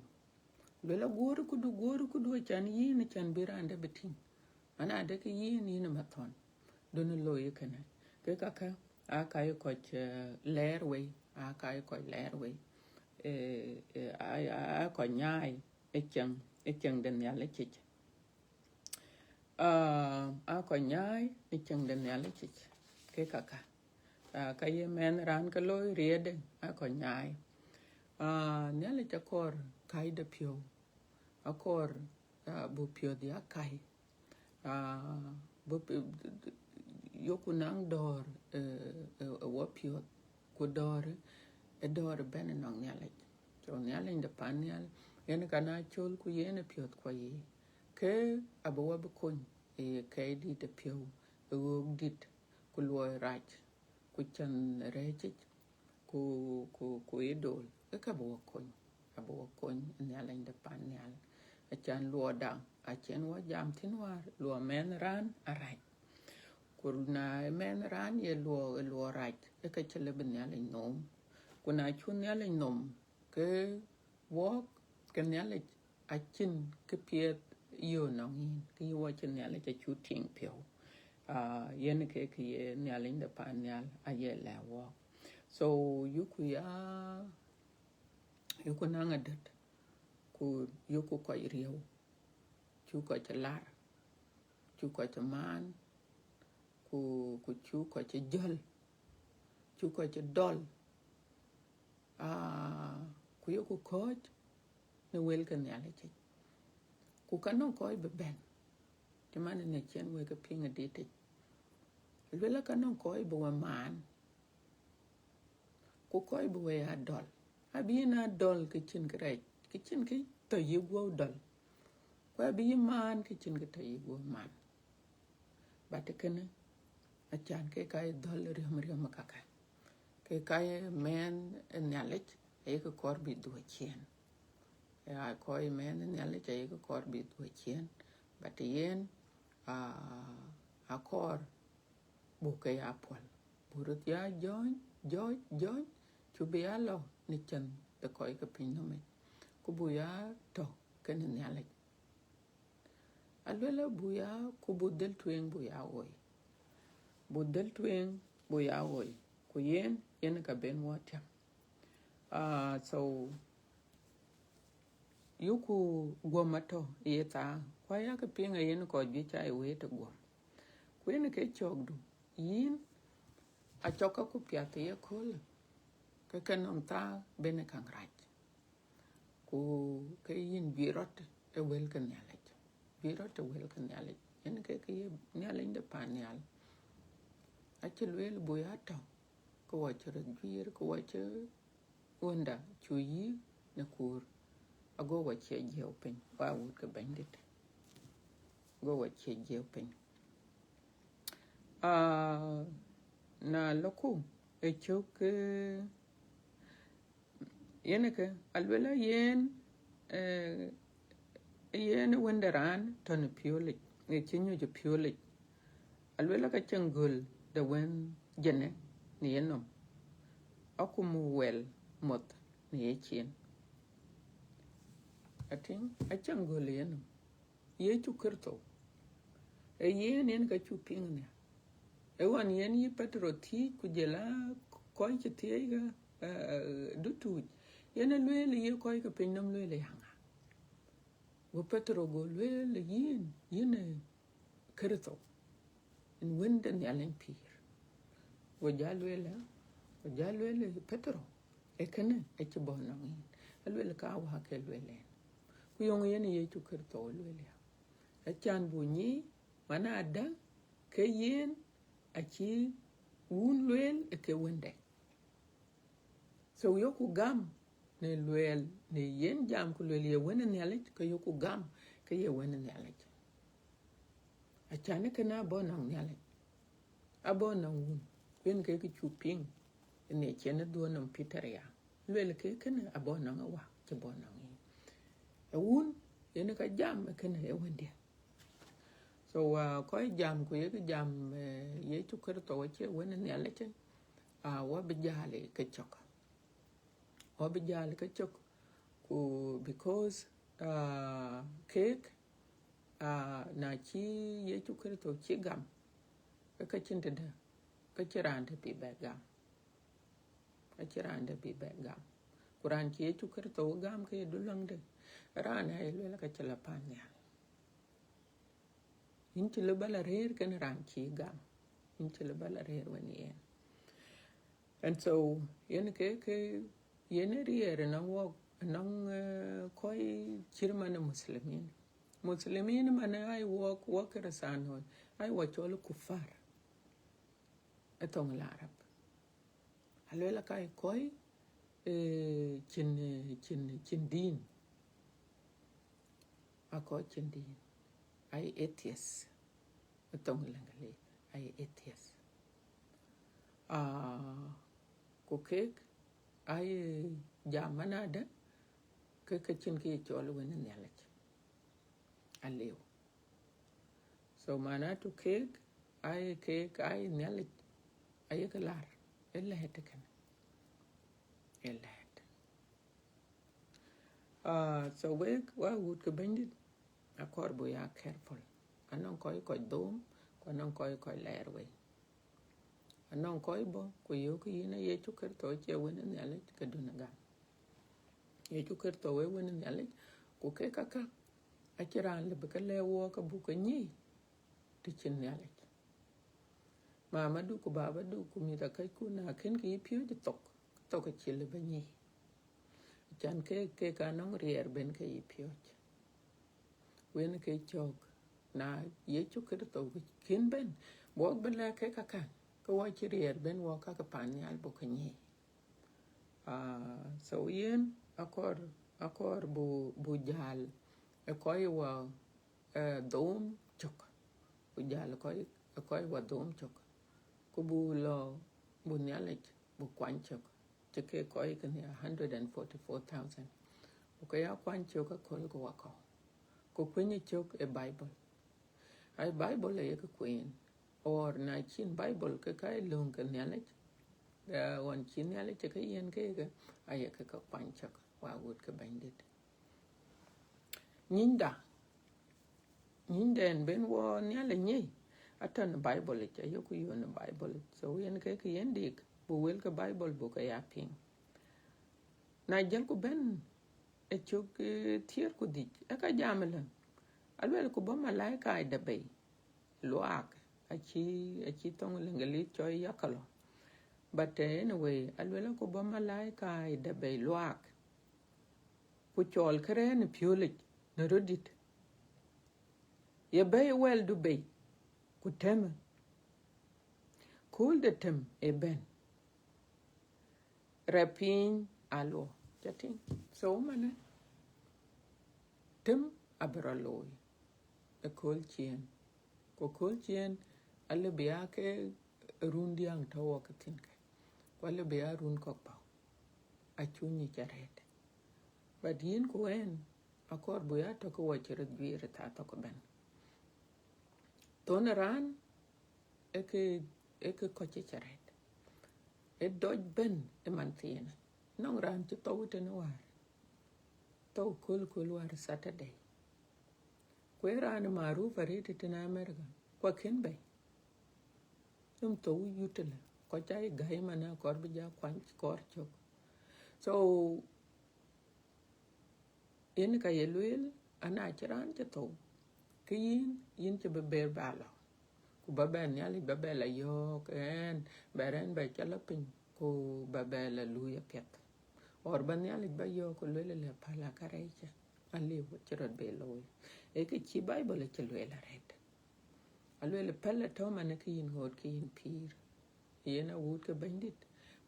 Luel a guɔ̈ɔ̈r këdu, guɔ̈ɔ̈r këdu, acan yïn, acan bï raan dɛ̈ bï tïŋ. Mana dɛ̈ ke yïn, yïn ë mathɔn. Duɔ̈në looi kënë. Ke kakä, aa ka ye kɔc, ee, lɛɛr wei, aa ka ye kɔc lɛɛr wei. Ee, ee, aa, aa, aa kɔc nyaai ë cieŋ, ë cieŋ de Nhialic yic. Aa, aa kɔc nyaai ë cieŋ de Nhialic yic. Ke kakä. Aa, ka ye mɛnh raan ke looi riɛɛtde, aa kɔc nyaai. Aa, Nhialic akɔɔr kac de piɔ̈u. Akɔɔr, aa, bu piɔ̈th ya kac. Aa, bï, bï, yoku naŋ dɔ̈ɔ̈r, ee, ee, ee wɔ piɔ̈th, ku dɔ̈ɔ̈r, ee dɔ̈ɔ̈r bɛ̈n ënɔŋ Nhialic. So Nhialic de pan nhial, yen ka na cɔl ku yen ë piɔ̈th kuɔ yiic, ke abï wɔ bï kony ë ye kɛɛi dït ë piɔ̈u, ë ɣöök dït, ku luɔi rac, ku cän rɛ̈ɛ̈cic, ku, ku, ku ë dol, ke ka bï wɔ kony, abï wɔ kony ë Nhialic de pan nhial. Acan luɔɔda, acïn wɔ jam thïn wäär, luɔɔ mɛnh raan arac. Ku na mɛnh raan ye luɔɔ, ë luɔɔ rac, ë ka cï lëu bï Nhialic nhom. Ku na cuk Nhialic nhom, ke wɔɔk ke Nhialic acïn kë piɛth yök nɔŋ yïn, ke yï wɔ cï Nhialic acuk tïŋ piɔ̈u. Aa, yen ke kë ye Nhialic de pan nhial aye lɛ̈k wɔɔk. So, yuku ya, yuku naŋ adöt, ku yuku kɔc riëëu, cuk kɔc lar, cuk kɔc maan, ku, ku cuk kɔc jɔl, cuk kɔc dɔl. Aa, ku yeku kɔ̈ɔ̈c në wël ke Nhialic yic. Ku ka nɔŋ kɔc bï bɛ̈n, cï man në cïn wek ke piŋ ë dït yic. Luel ka nɔŋ kɔc bï wɔ maan, ku kɔc bï wɔ ya dɔl. Abï yïn a dɔl ke cïn kë rɛc, ke cïn kë tɔ̈ yï guɔ̈u dɔl. Ku abï yï maan ke cïn kë tɔ̈ yï guɔ̈u maan. But kënë, acan ke ka ye dhɔ̈l riɔm riɔm kakä. Ke ka ye mɛnh ë Nhialic, ayek kɔɔr bï dhuɔ̈k ciëën. Aa, kɔc mɛnh ë Nhialic ayek kɔɔr bï dhuɔ̈k ciëën. But yen, aa, akɔɔr buk ke ya puɔl. Buk röt ya jɔ̈ɔ̈ny, jɔ̈ɔ̈c, jɔ̈ɔ̈c, cuk bï ya lɔ në cän de kɔc ke piny nɔm yic. Ku buk ya tɔ̈ kenë Nhialic. Aluel buk ya, ku buk dhil tueŋ buk ya ɣoi. Buk dhil tueŋ buk ya ɣoi. Ku yen, yen ka ben wɔ tiam. Ah, so, yuku guɔm atɔ ye thaa, ku ayakë piŋ ayen kɔc juëc ca ye wëët ë guɔm. Ku yen ke cɔkdu, yïn acɔk käku piath ye köölë, ke ke nɔŋ thaa ben ë kaŋ rac. Ku ke yïn juëc rɔt ë wël ke Nhialic. Juëc rɔt ë wël ke Nhialic. Yen ke ke ye Nhialic de pan nhial. Acï lueel buk ya tɔ, ke wɔ cï röt juiir, ke wɔ cï wënda cu yïk në kuur, ago wɔ cie jiëu piny, wa wut ke Bɛ̈nydït. Go wɔ cie jiëu piny. Ah, na lɔku ë cök, eh, yen ke, aluel yen, eh, yen wënde raan tɔ në piöölic, në cï nyuc ë piöölic. Aluel ka cieŋ göl de wën jënë në yenɔm, aku muk wɛl moth në yecin. Atïŋ, acieŋ göl ë yenɔm. Yecu Kërtho, ee yen, yen ka cuk piŋ nhial. Ee ɣɔn yen yï Petero thiëëc, ku jël a kɔc cï thiëëc ke, eh, dutuuc, yen ë lueel, ye kɔc ke piny nɔm lueel, ya ŋa? Go Petero go lueel, yïn, yïn ee Kërtho, yïn wën de Nhialic pïïr. Go jal lueel, go jal lueel, Petero, ee kënë acï bɔ̈ nɔŋ yïn. Alueel ka wä ke lueel yen. Ku yöŋ yen Yecu Kërtho lueel ya, acan buk nyic, man adä ke yen acï wun lueel ë ke wënde. So yoku gam në lueel, në yen jam ku lueel ye wën ë Nhialic, ke yoku gam ke ye wën ë Nhialic. Acan ë kënë abɔ̈ nɔŋ Nhialic, abɔ̈ nɔŋ wun, ku yen ke kë cuk piŋ në cïn ë dhuɔn nɔm Peter ya. Lueel ke kënë abɔ̈ nɔŋ ë wä, cï bɔ̈ nɔŋ yïn. Ë wun, yen ka jam ë kënë ë wëndiɛ. So, uh, kɔc jam ku yek jam, eh, Yecu Kërtho acie wën ë Nhialic, ah, wɔ bï jäl ke cök. Wɔ bï jäl ke cök, ku because, ah, keek, ah, na cï Yecu Kërtho cï gam, ke ka cïn tëdë, ka cï raan dɛ̈ bï bɛ gam. Ka cï raan dɛ̈ bï bɛ gam. Ku raan cï Yecu Kërtho gam ke ye duluäŋde, raan aye lueel ka cï la pan nhial. Yïn cï lëu ba la rëër kenë raan cï gam. Yïn cï lëu ba la rëër wën yen. And so, yen ke, ke, yen ë riɛɛr ënɔŋ wɔk, ënɔŋ, eh, kɔc cït man ë Muslimin. Muslimin man ë ai wɔk, wɔk Kërëthänooi, ai wɔ cɔl kufar ë thoŋ Larab. Aluel aka ë kɔc, eh, cïn, eh, cïn, cïn dïn. Akɔc cïn dïn. Ai atheist. Ë thoŋ Lëŋgëlith, ai atheist. Ah, ku keek, ai jam man adä, ke ke cïn kë ye cɔl wën ë Nhialic. Aliu. So, manatu keek, ai keek, ai Nhialic, ayek lar, ë lɛ̈ɛ̈t kënë. Ë lɛ̈ɛ̈t. Ah, so wek, wa wut ke Bɛ̈nydït, akɔɔr buk ya careful. Anɔŋ kɔc kɔc dhom, ku anɔŋ kɔc kɔc lɛɛr wei. Anɔŋ kɔc bɔ̈, ku yöök yïn ë Yecu Kërtho acie wën ë Nhialic, ke dun ë gam. Yecu Kërtho ee wën ë Nhialic, ku kek kakä, acïn raan lëu bï ke lɛ̈k wɔk ke buk ke nyic, të cïn Nhialic. Mamadu ku babadu ku mïthëkɔcku na kën kë yï piööc thok, thok acï lëu ba nyic. Acan ke, ke ka nɔŋ riɛɛr ben ke yï piööc. Wën ke cök, na Yecu Kërtho kën ben, buk bï lɛ̈k ke kakä, ke wɔ cï riɛɛr ben wɔ ka ke pan nhial buk ke nyic. Ah, so yen akɔɔr, akɔɔr bu, bu jäl ë kɔc wɔ, eh, dhom cök. Bu jäl ë kɔc, ë kɔc wɔ dhom cök. Ku bu lɔ, bu Nhialic, bu kuany cök. Cï ke kɔc kënë a hundred and forty-four thousand. Ku ke ya kuany cök aköl ke wakɔ̈u. Ku kuëny cök ë Bible. Ai Bible aye ke kueen. Or na cïn Bible ke ka ye lööŋ ke Nhialic, eh, ɣɔn cï Nhialic ke yen ke, ke, aye ke ke kuany cök, wa wut ke Bɛ̈nydït. Nyinda. Nyïnyden ben wɔ Nhialic nyic, atɔ̈ në Bible yic, ayeku yök në Bible yic. So yen ke kë yen dik, buk wël ke Bible buk ke ya piŋ. Na jɔlku bɛ̈n ë cök, eh, thiëër ku dhïc, ee ka jam ëlä, aluel ku bɔ̈ malaika ë dɛ̈ bei luaak, acï, acï thoŋ Lëŋgëlith cɔl yakalo. But, eh, anyway, aluel ku bɔ̈ malaika ë dɛ̈ bei luaak, ku cɔɔl kërɛɛc në piöölic në röt dït. Ye bɛ̈i wɛldu bei, ku tëmë. Kööl de tëm ë bɛ̈n. Rɛ̈ piny aluɔ. Ca tïŋ? So, manë, tëm abï rɔt looi ë kööl ciëën. Ku kööl ciëën alëu bï ya ke run diäŋ tɔ̈ wɔ ke thïn ke. Ku alëu bï ya run kɔ̈k bɔ̈. Acuk nyic arëët. But yïn ku ɣɛn, akɔɔr buk ya tɔ̈ ke wɔ cï röt juiir ë thaa thok ëbɛ̈n. Thon ë raan, ee ke, ee ke kɔc cï arëët. Ee dɔc bɛ̈n ë man thiinë. Nɔŋ raan cï thou tënë wäär. Thou kööl, kööl wäär Saturday. Ku ee raan maruf arëët tënë America. Ku akën bɛ̈i. Nɔm thou yut ëlä. Kɔc ca ye gäi manë akɔɔr bï ja kuany kɔɔr cök. So, yen ka ye lueel, ana cï raan cï thou, ke yïn, yïn cïï bï ber ba lɔ. Ku ba bɛ Nhialic ba bɛ la yɔ̈ɔ̈k ɛn, bɛ rɛ̈n bɛ cɔl la piny, ku ba bɛ la luui apiɛth. Or ba Nhialic ba yɔ̈ɔ̈k ku lueel ëlä, päl ë kärɛc cä, aliu cï rɔt bɛ looi. Ee kë cï Bible cï lueel arëët. Alueel, päl atɔ̈ manë ke yïn ɣööt ke yïn pïïr. Yen awuut ke Bɛ̈nydït,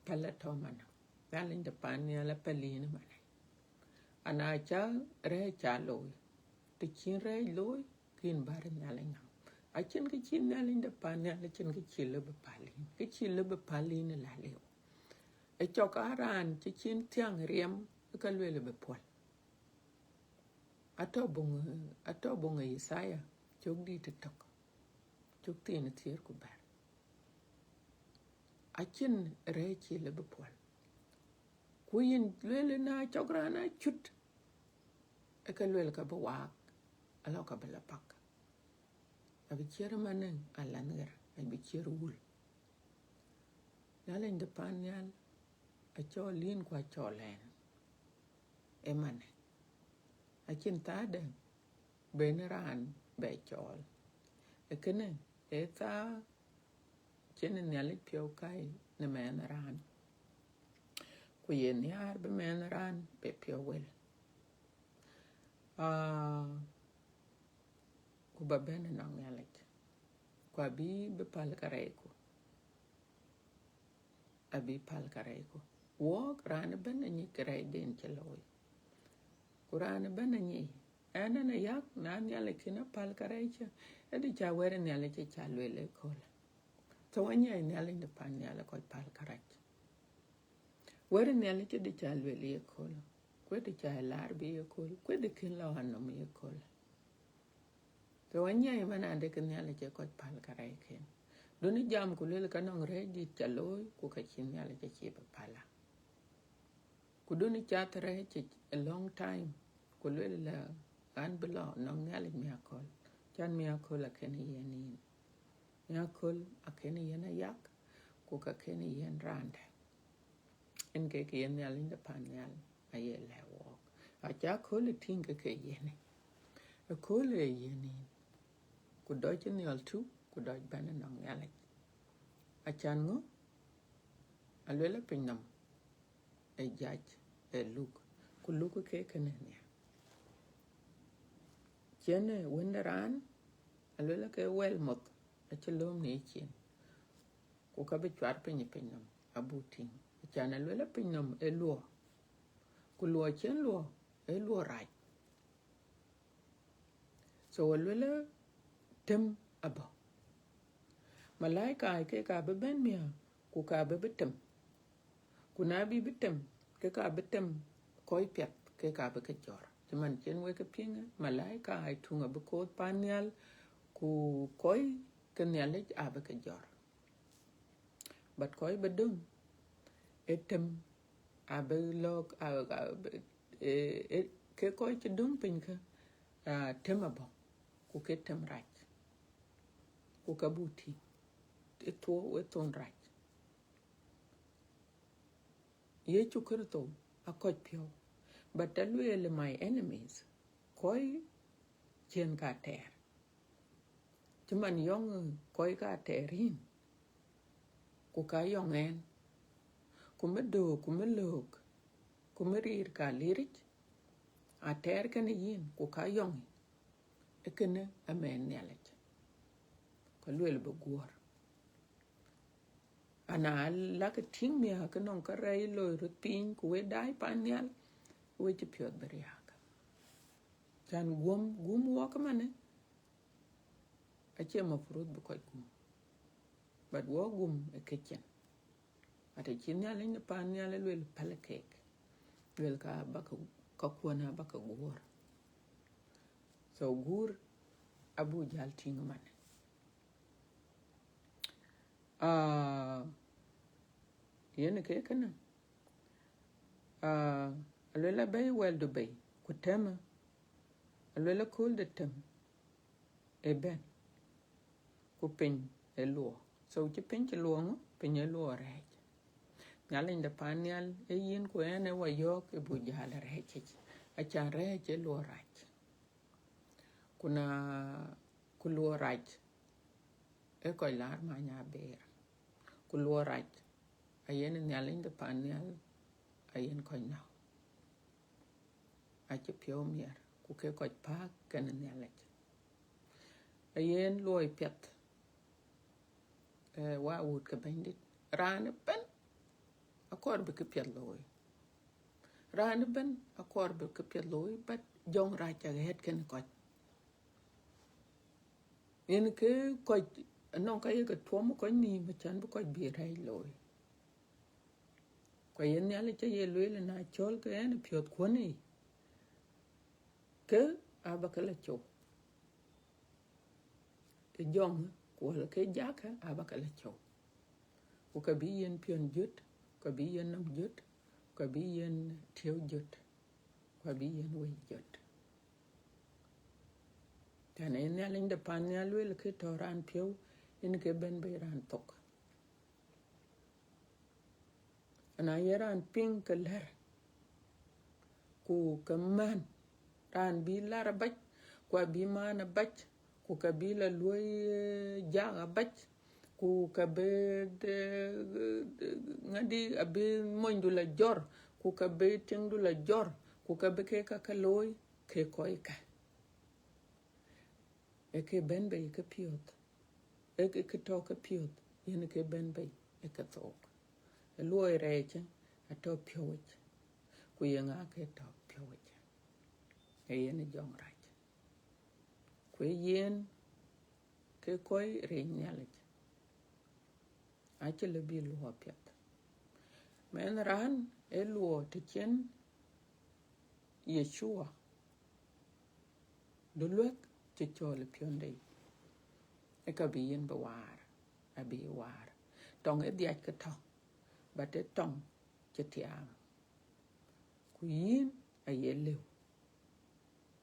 päl atɔ̈ manë. Nhialic de pan nhial apäl yïn manë. Ana ca rɛ̈ɛ̈c ca looi, të cïn rɛ̈ɛ̈c looi, ke yïn bär Nhialic ŋa? Acïn kë cï Nhialic de pan nhial, acïn kë cï lëu bï päl yïn, kë cï lëu bï päl yïn ë la liu. Ë cɔk aa raan cï cïn thiäŋ riɛm, ë ka lueel bï puɔl. Atɔ̈ buŋ, atɔ̈ buŋ ë Yithaya, cök dït ë tök, cök thiin ë thiëër ku bɛ̈t. Acïn rɛ̈ɛ̈c cï lëu bï puɔl. Ku yïn lueel na cɔk raan acut, ë ke lueel ka bï waak, alɔ ka bï la pak. Abï ciɛ̈r ëmanë alan ɣer, abï ciɛ̈r wul. Nhialic de pan nhial, acɔl yïn ku acɔl ɛn. Ëmanë. Acïn thaa dɛ̈ ben raan bɛ cɔɔl. Ee kënë, ee thaa cïn Nhialic piɔ̈u kai në mɛnh raan. Ku ye nhiaar bï mɛnh raan bɛ piɔ̈u wel. Aa, ku ba bɛ̈n ënɔŋ Nhialic. Ku abï bï päl kärɛcku. Abï päl kärɛcku. Wɔɔk raan ëbɛ̈n anyic kërɛɛcden cï looi. Ku raan ëbɛ̈n anyic. Ɛn, ɛn ayak, na Nhialic kën apäl kärɛc cä, ë dï ca wɛ̈t ë Nhialic cï ca lueel ëköölë. So anyiɛɛi Nhialic de pan nhial ë kɔc päl kärɛc. Wɛ̈t ë Nhialic ë dï ca lueel yeköölë. Ku ë dï ca laar bï yeköölë. Ku ë dï kën la ɣän nɔm yeköölë. So anyiɛɛi man ade ke Nhialic ë kɔc päl kärɛcken. Duɔ̈në jam ku lueel ka nɔŋ rɛ̈ɛ̈c dït ca looi, ku ka cï Nhialic acï bï päl. Ku duɔ̈në cath rɛ̈ɛ̈c cï a long time, ku lueel la ɣän bï lɔ nɔŋ Nhialic miäköl. Can miäköl akën yen yïn. Miäköl akën yen ayak, ku ka kën yen raan dɛ̈. Yen kek yen Nhialic de pan nhial aye lɛ̈k wɔɔk. Aca kööl ë tïŋ ke ke yen. Ë kööl ë yen yïn. Ku dɔc ë nhiɔl tu, ku dɔc bɛ̈n ënɔŋ Nhialic. Acan ŋö? Aluel ë piny nɔm, ë jac, ë luk. Ku luk ke kënë nhial. Cïn ë Wën de raan, aluel ke wɛl moth, acï lööm në yecin. Ku ka bï cuat piny ë piny nɔm, abuk tïŋ. Acan aluel ë piny nɔm ë luɔɔ. Ku luɔɔ cïn luɔɔ, ë luɔɔ rac. So aluel ë tëm abɔ̈. Malaika kek abï bɛ̈n miäk, ku ka bï bï tëm. Ku na bï bï tëm, ke ka bï tëm kɔc piɛth, ke ka bï ke jɔr. Cï man cïn wek ke piŋ, malaika aa tuŋ abï koth pan nhial, ku kɔc ke Nhialic abï ke jɔr. But kɔc bï döŋ, ë tëm abï lɔ̈k, a, a, ë, ë, ke kɔc cï döŋ piny kä, a, tëm abɔ̈. ku ke tem rac, ku ka buk tïŋ ë thuɔɔu ë thon rac. Yecu Kërtho akɔc piɔ̈u, but alueel, my enemies, kɔc ciën ka tɛɛr. Cï man yɔŋ kɔc ka tɛɛr yïn, ku ka yɔŋ ɛn, ku mi döök, ku mi löök, ku mi riir ka liric, atɛɛr kënë yïn, ku ka yɔŋ yïn, ë kënë amɛn Nhialic, ka lueel bï guɔ̈ɔ̈r. Ana lakë tïŋ miäk ke nɔŋ kärɛc loi röt piny, ku we daai pan nhial, we cï piɔ̈ɔ̈th bï riääk. Can guɔ̈m, gum wɔk ëmanë, acie mafruth bï kɔc gum, but wɔk gum ë këcin. Ate cï Nhialic në pan nhial ë lueel, päl keek, lueel ka bäkë, ka kuɔn abäkë guɔ̈ɔ̈r. So guur abuk jäl tïŋ ëmanë. Ah, yen ke kënë, ah, aluel abɛ̈i wɛl Dubai, ku tëmë, aluel akööl de tem ë bɛ̈n, ku piny ë luɔɔ. So cï piny cï luɔɔ ŋö? Piny ë luɔɔ rɛɛc. Nhialic de pan nhial ë yïn ku ɛn ë wa yɔ̈ɔ̈k ë buk jäl rɛɛc yic, acan rɛɛc ë luɔɔ rac. Ku na, ku luɔɔ rac ë kɔc laar many abëër, ku luɔɔ rac ayen Nhialic de pan nhial, ayen kɔc näu. Acï piɔ̈u miɛt, ku ke kɔc pääk kenë Nhialic. Ayen luɔi piɛth, eh, wa wut ke Bɛ̈nydït, raan ëbɛ̈n akɔɔr bï këpiɛth looi. Raan ëbɛ̈n akɔɔr bï këpiɛth looi, but jɔŋ rac aɣɛ̈t kenë kɔc. Yen ke kɔc, anɔŋ ka ye ke tuɔm kɔc nïïm, acan bï kɔc bï rɛɛc looi. Ku ayen Nhialic aye lueel, na cɔl ke ɛn ë piɔ̈ɔ̈th kuɔn yic, ke abäkë la cou. Ë jɔŋ, ku wal ke jakä abäkë la cou. Ku ka bï yen piɔ̈n jöt, ka bï yen nɔm jöt, ka bï yen tiɛu jöt, ku abï yen wëi jöt. Tɛ̈n ë Nhialic de pan nhial lueel, ke tɔ̈ raan piɔ̈u, yen ke bɛ̈n bei raan thok. Ana ye raan piŋ ke lɛ̈r, ku ke män, raan bï lɛ̈r abac, ku abï män abac, ku ke bï la luɔi, eh, jak abac, ku ke bï, eh, ŋadï, abï monydu la jɔr, ku ke bï tiŋdu la jɔr, ku ke bï kek ka ke looi, ke kɔc ka. Ee ke bɛ̈n bei ke piɔ̈ɔ̈th, ee ke, ke tɔ̈ ke piɔ̈ɔ̈th, yen ke bɛ̈n bei ë ke thook. Ë luɔi rɛɛc atɔ̈ piɔ̈u yic, ku ye ŋa ke tɔ̈ piɔ̈u yic? Ee yen ë jɔŋ rac. Ku ee yen ke kɔc riëëc Nhialic, acï lëu bï luɔɔ piɛth. Mɛnh raan ë luɔɔ të cïn Yecua, du luɛk cï cɔl ë piɔ̈nde yic, ë ka bï yen bï waar, abï waar. Tɔŋ ë dhiac ke tɔ̈, but ë tɔŋ cï tiaam. Ku yïn aye lëu,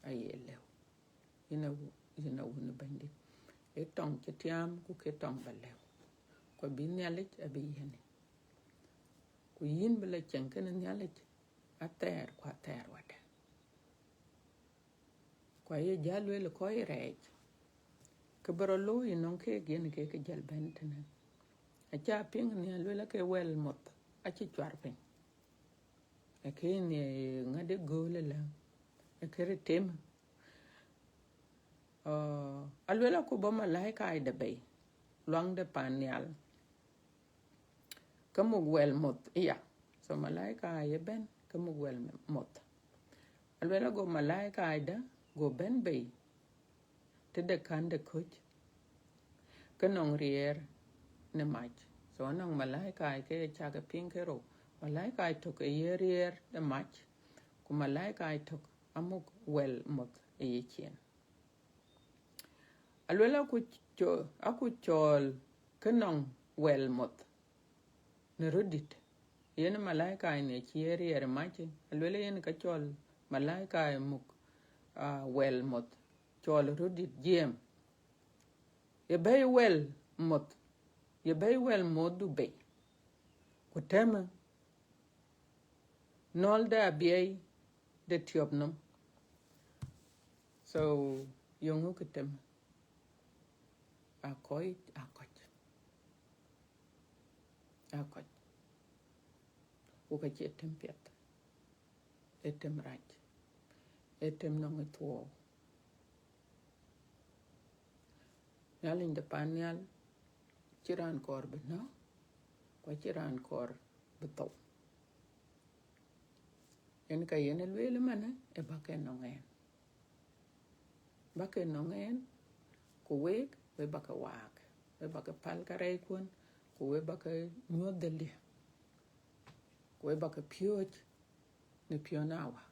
aye lëu. Yïn a wu-, yïn a wun ë Bɛ̈nydït. Ee tɔŋ cï tiaam, ku ke tɔŋ ba lëu. Ku abï Nhialic abï yiënë. Ku yïn bï la cieŋ kenë Nhialic athɛɛr ku athɛɛr wadë. Ku aye jäl lueel kɔc rɛɛc, ke bï rɔt looi ënɔŋ keek, yen ke ke jäl bɛ̈n tënë. Aca piŋ nhial lueel ke wɛl moth acï cuar piny. Ë ke nhial ŋadï gööl ëlë, ë ke rëtem. Aa, aluel aku bɔ̈ malaika de bei, luaŋ de pan nhial, ke muk wɛl moth aya. So malaika ye bɛ̈n, ke muk wɛl moth. Aluel ago malaika de go bɛ̈n bei tëde kän de köc, ke nɔŋ riɛɛr në mac. So anɔŋ malaika ke cak piŋ ke rou. Malaika tök ë ye riɛɛr de mac, ku malaika tök amuk wɛl moth ë yecin. Aluel aku cɔ-, aku cɔɔl ke nɔŋ wɛl moth në röt dït. Yen malaika ë cï ye riɛɛr mac, aluel yen ka cɔl malaika ë muk, ah, wɛl moth cɔl röt dït jiɛɛm, ye bɛ̈i wɛl moth, ye bɛ̈i wɛl mothdu bei, ku tëmë nɔl de abiɛi de tiɔp nɔm. So, yeŋö kë tëmë? Akɔc, akɔc, akɔc. Ku ka cie tëm piɛth, ee tëm rac, ee tëm nɔŋ ë thuɔɔu. Nhialic de pan nhial, cï raan kɔɔr bï nɔ̈k, ku acï raan kɔɔr bï thou. Yen ka yen ë lueel ëmënë, ë bäk ë nɔŋ ɛn. Bäk ë nɔŋ ɛn, ku week, we bäk ë waak, we bäk ë päl karɛckuɔn, ku we bäk ë nyuɔ̈th dhëldiɛ̈, ku we bäk ë piööc në piɔ̈n awäk.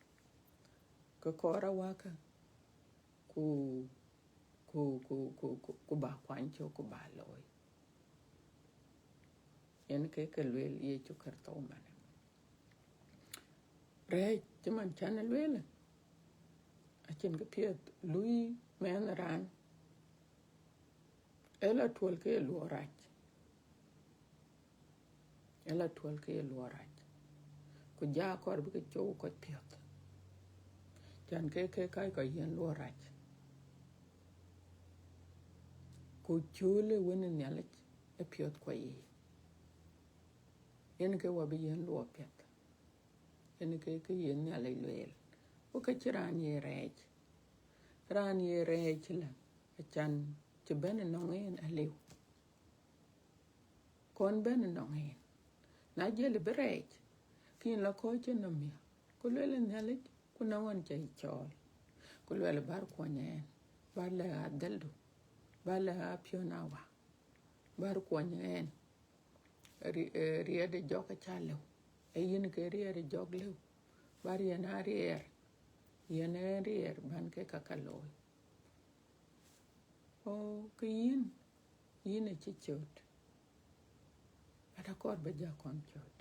Ke kɔɔr awäk kä, ku, ku, ku, ku, ku, ku ba kuany cök, ku ba looi. Yen ke ke lueel Yecu Kërtho manë. Rɛɛc cï man cän ë lueel, acïn kë piɛth lui mɛnh raan, ë la tuɔl ke ye luɔk rac, ë la tuɔl ke ye luɔk rac, ku ja kɔɔr bï ke cɔu kɔc piɔ̈th, cän ke ke kac kɔc yiɛ̈n luɔk rac, ku cöl ë wën ë Nhialic ë piɔ̈th kuɔ yiic. Yen ke wɔ bï yiɛ̈n luɔk piɛth. Yen ke ke yen Nhialic lueel. Ku ka cï raan ye rɛɛc. Raan ye rɛɛc lë, acan cï bɛ̈n ënɔŋ en aliu. Kɔn bɛ̈n ënɔŋ en. Na jiël bï rɛɛc, ke yïn la kɔ̈ɔ̈c cï nɔm miäk, ku lueel Nhialic, ku nɔŋ ɣɔn ca yï cɔɔl. Ku lueel bär kuɔny ɛn, bär lɛ̈k adhëldu, bär lɛ̈k apiɔ̈n awäk, bär kuɔny ɛn. Ri-, eh, riɛɛt ë jɔk acä lëu. Ee yïn ke riɛɛt ë jɔk lëu. Bär yɛn aa riɛɛr. Yɛn ë riɛɛr bän ke ka ka looi. O, ke yïn, yïn acï cööt. Ata kɔɔr bï jäl kɔn cööt.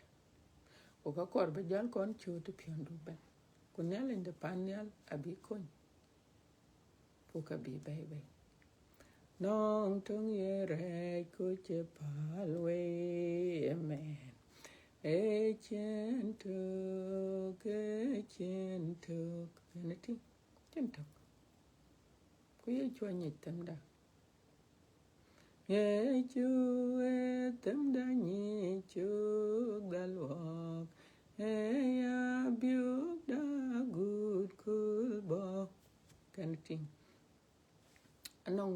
Ku ka kɔɔr bï jäl kɔn cööt ë piɔ̈ndu bɛ̈n. Ku Nhialic de pan nhial abï kony. Ku ka bï bɛ̈i bei. Nɔŋ töŋ ye rɛɛc ku cï päl wei ëmɛn. Ee cïn tök, ee cïn tök. Ënë tïŋ, cïn tök. Ku Yecu anyic themda. Yecu ë themda nyic cök dhal wɔɔk, ë ya biökda gut kööl bɔ̈. Kɛn tïŋ, anɔŋ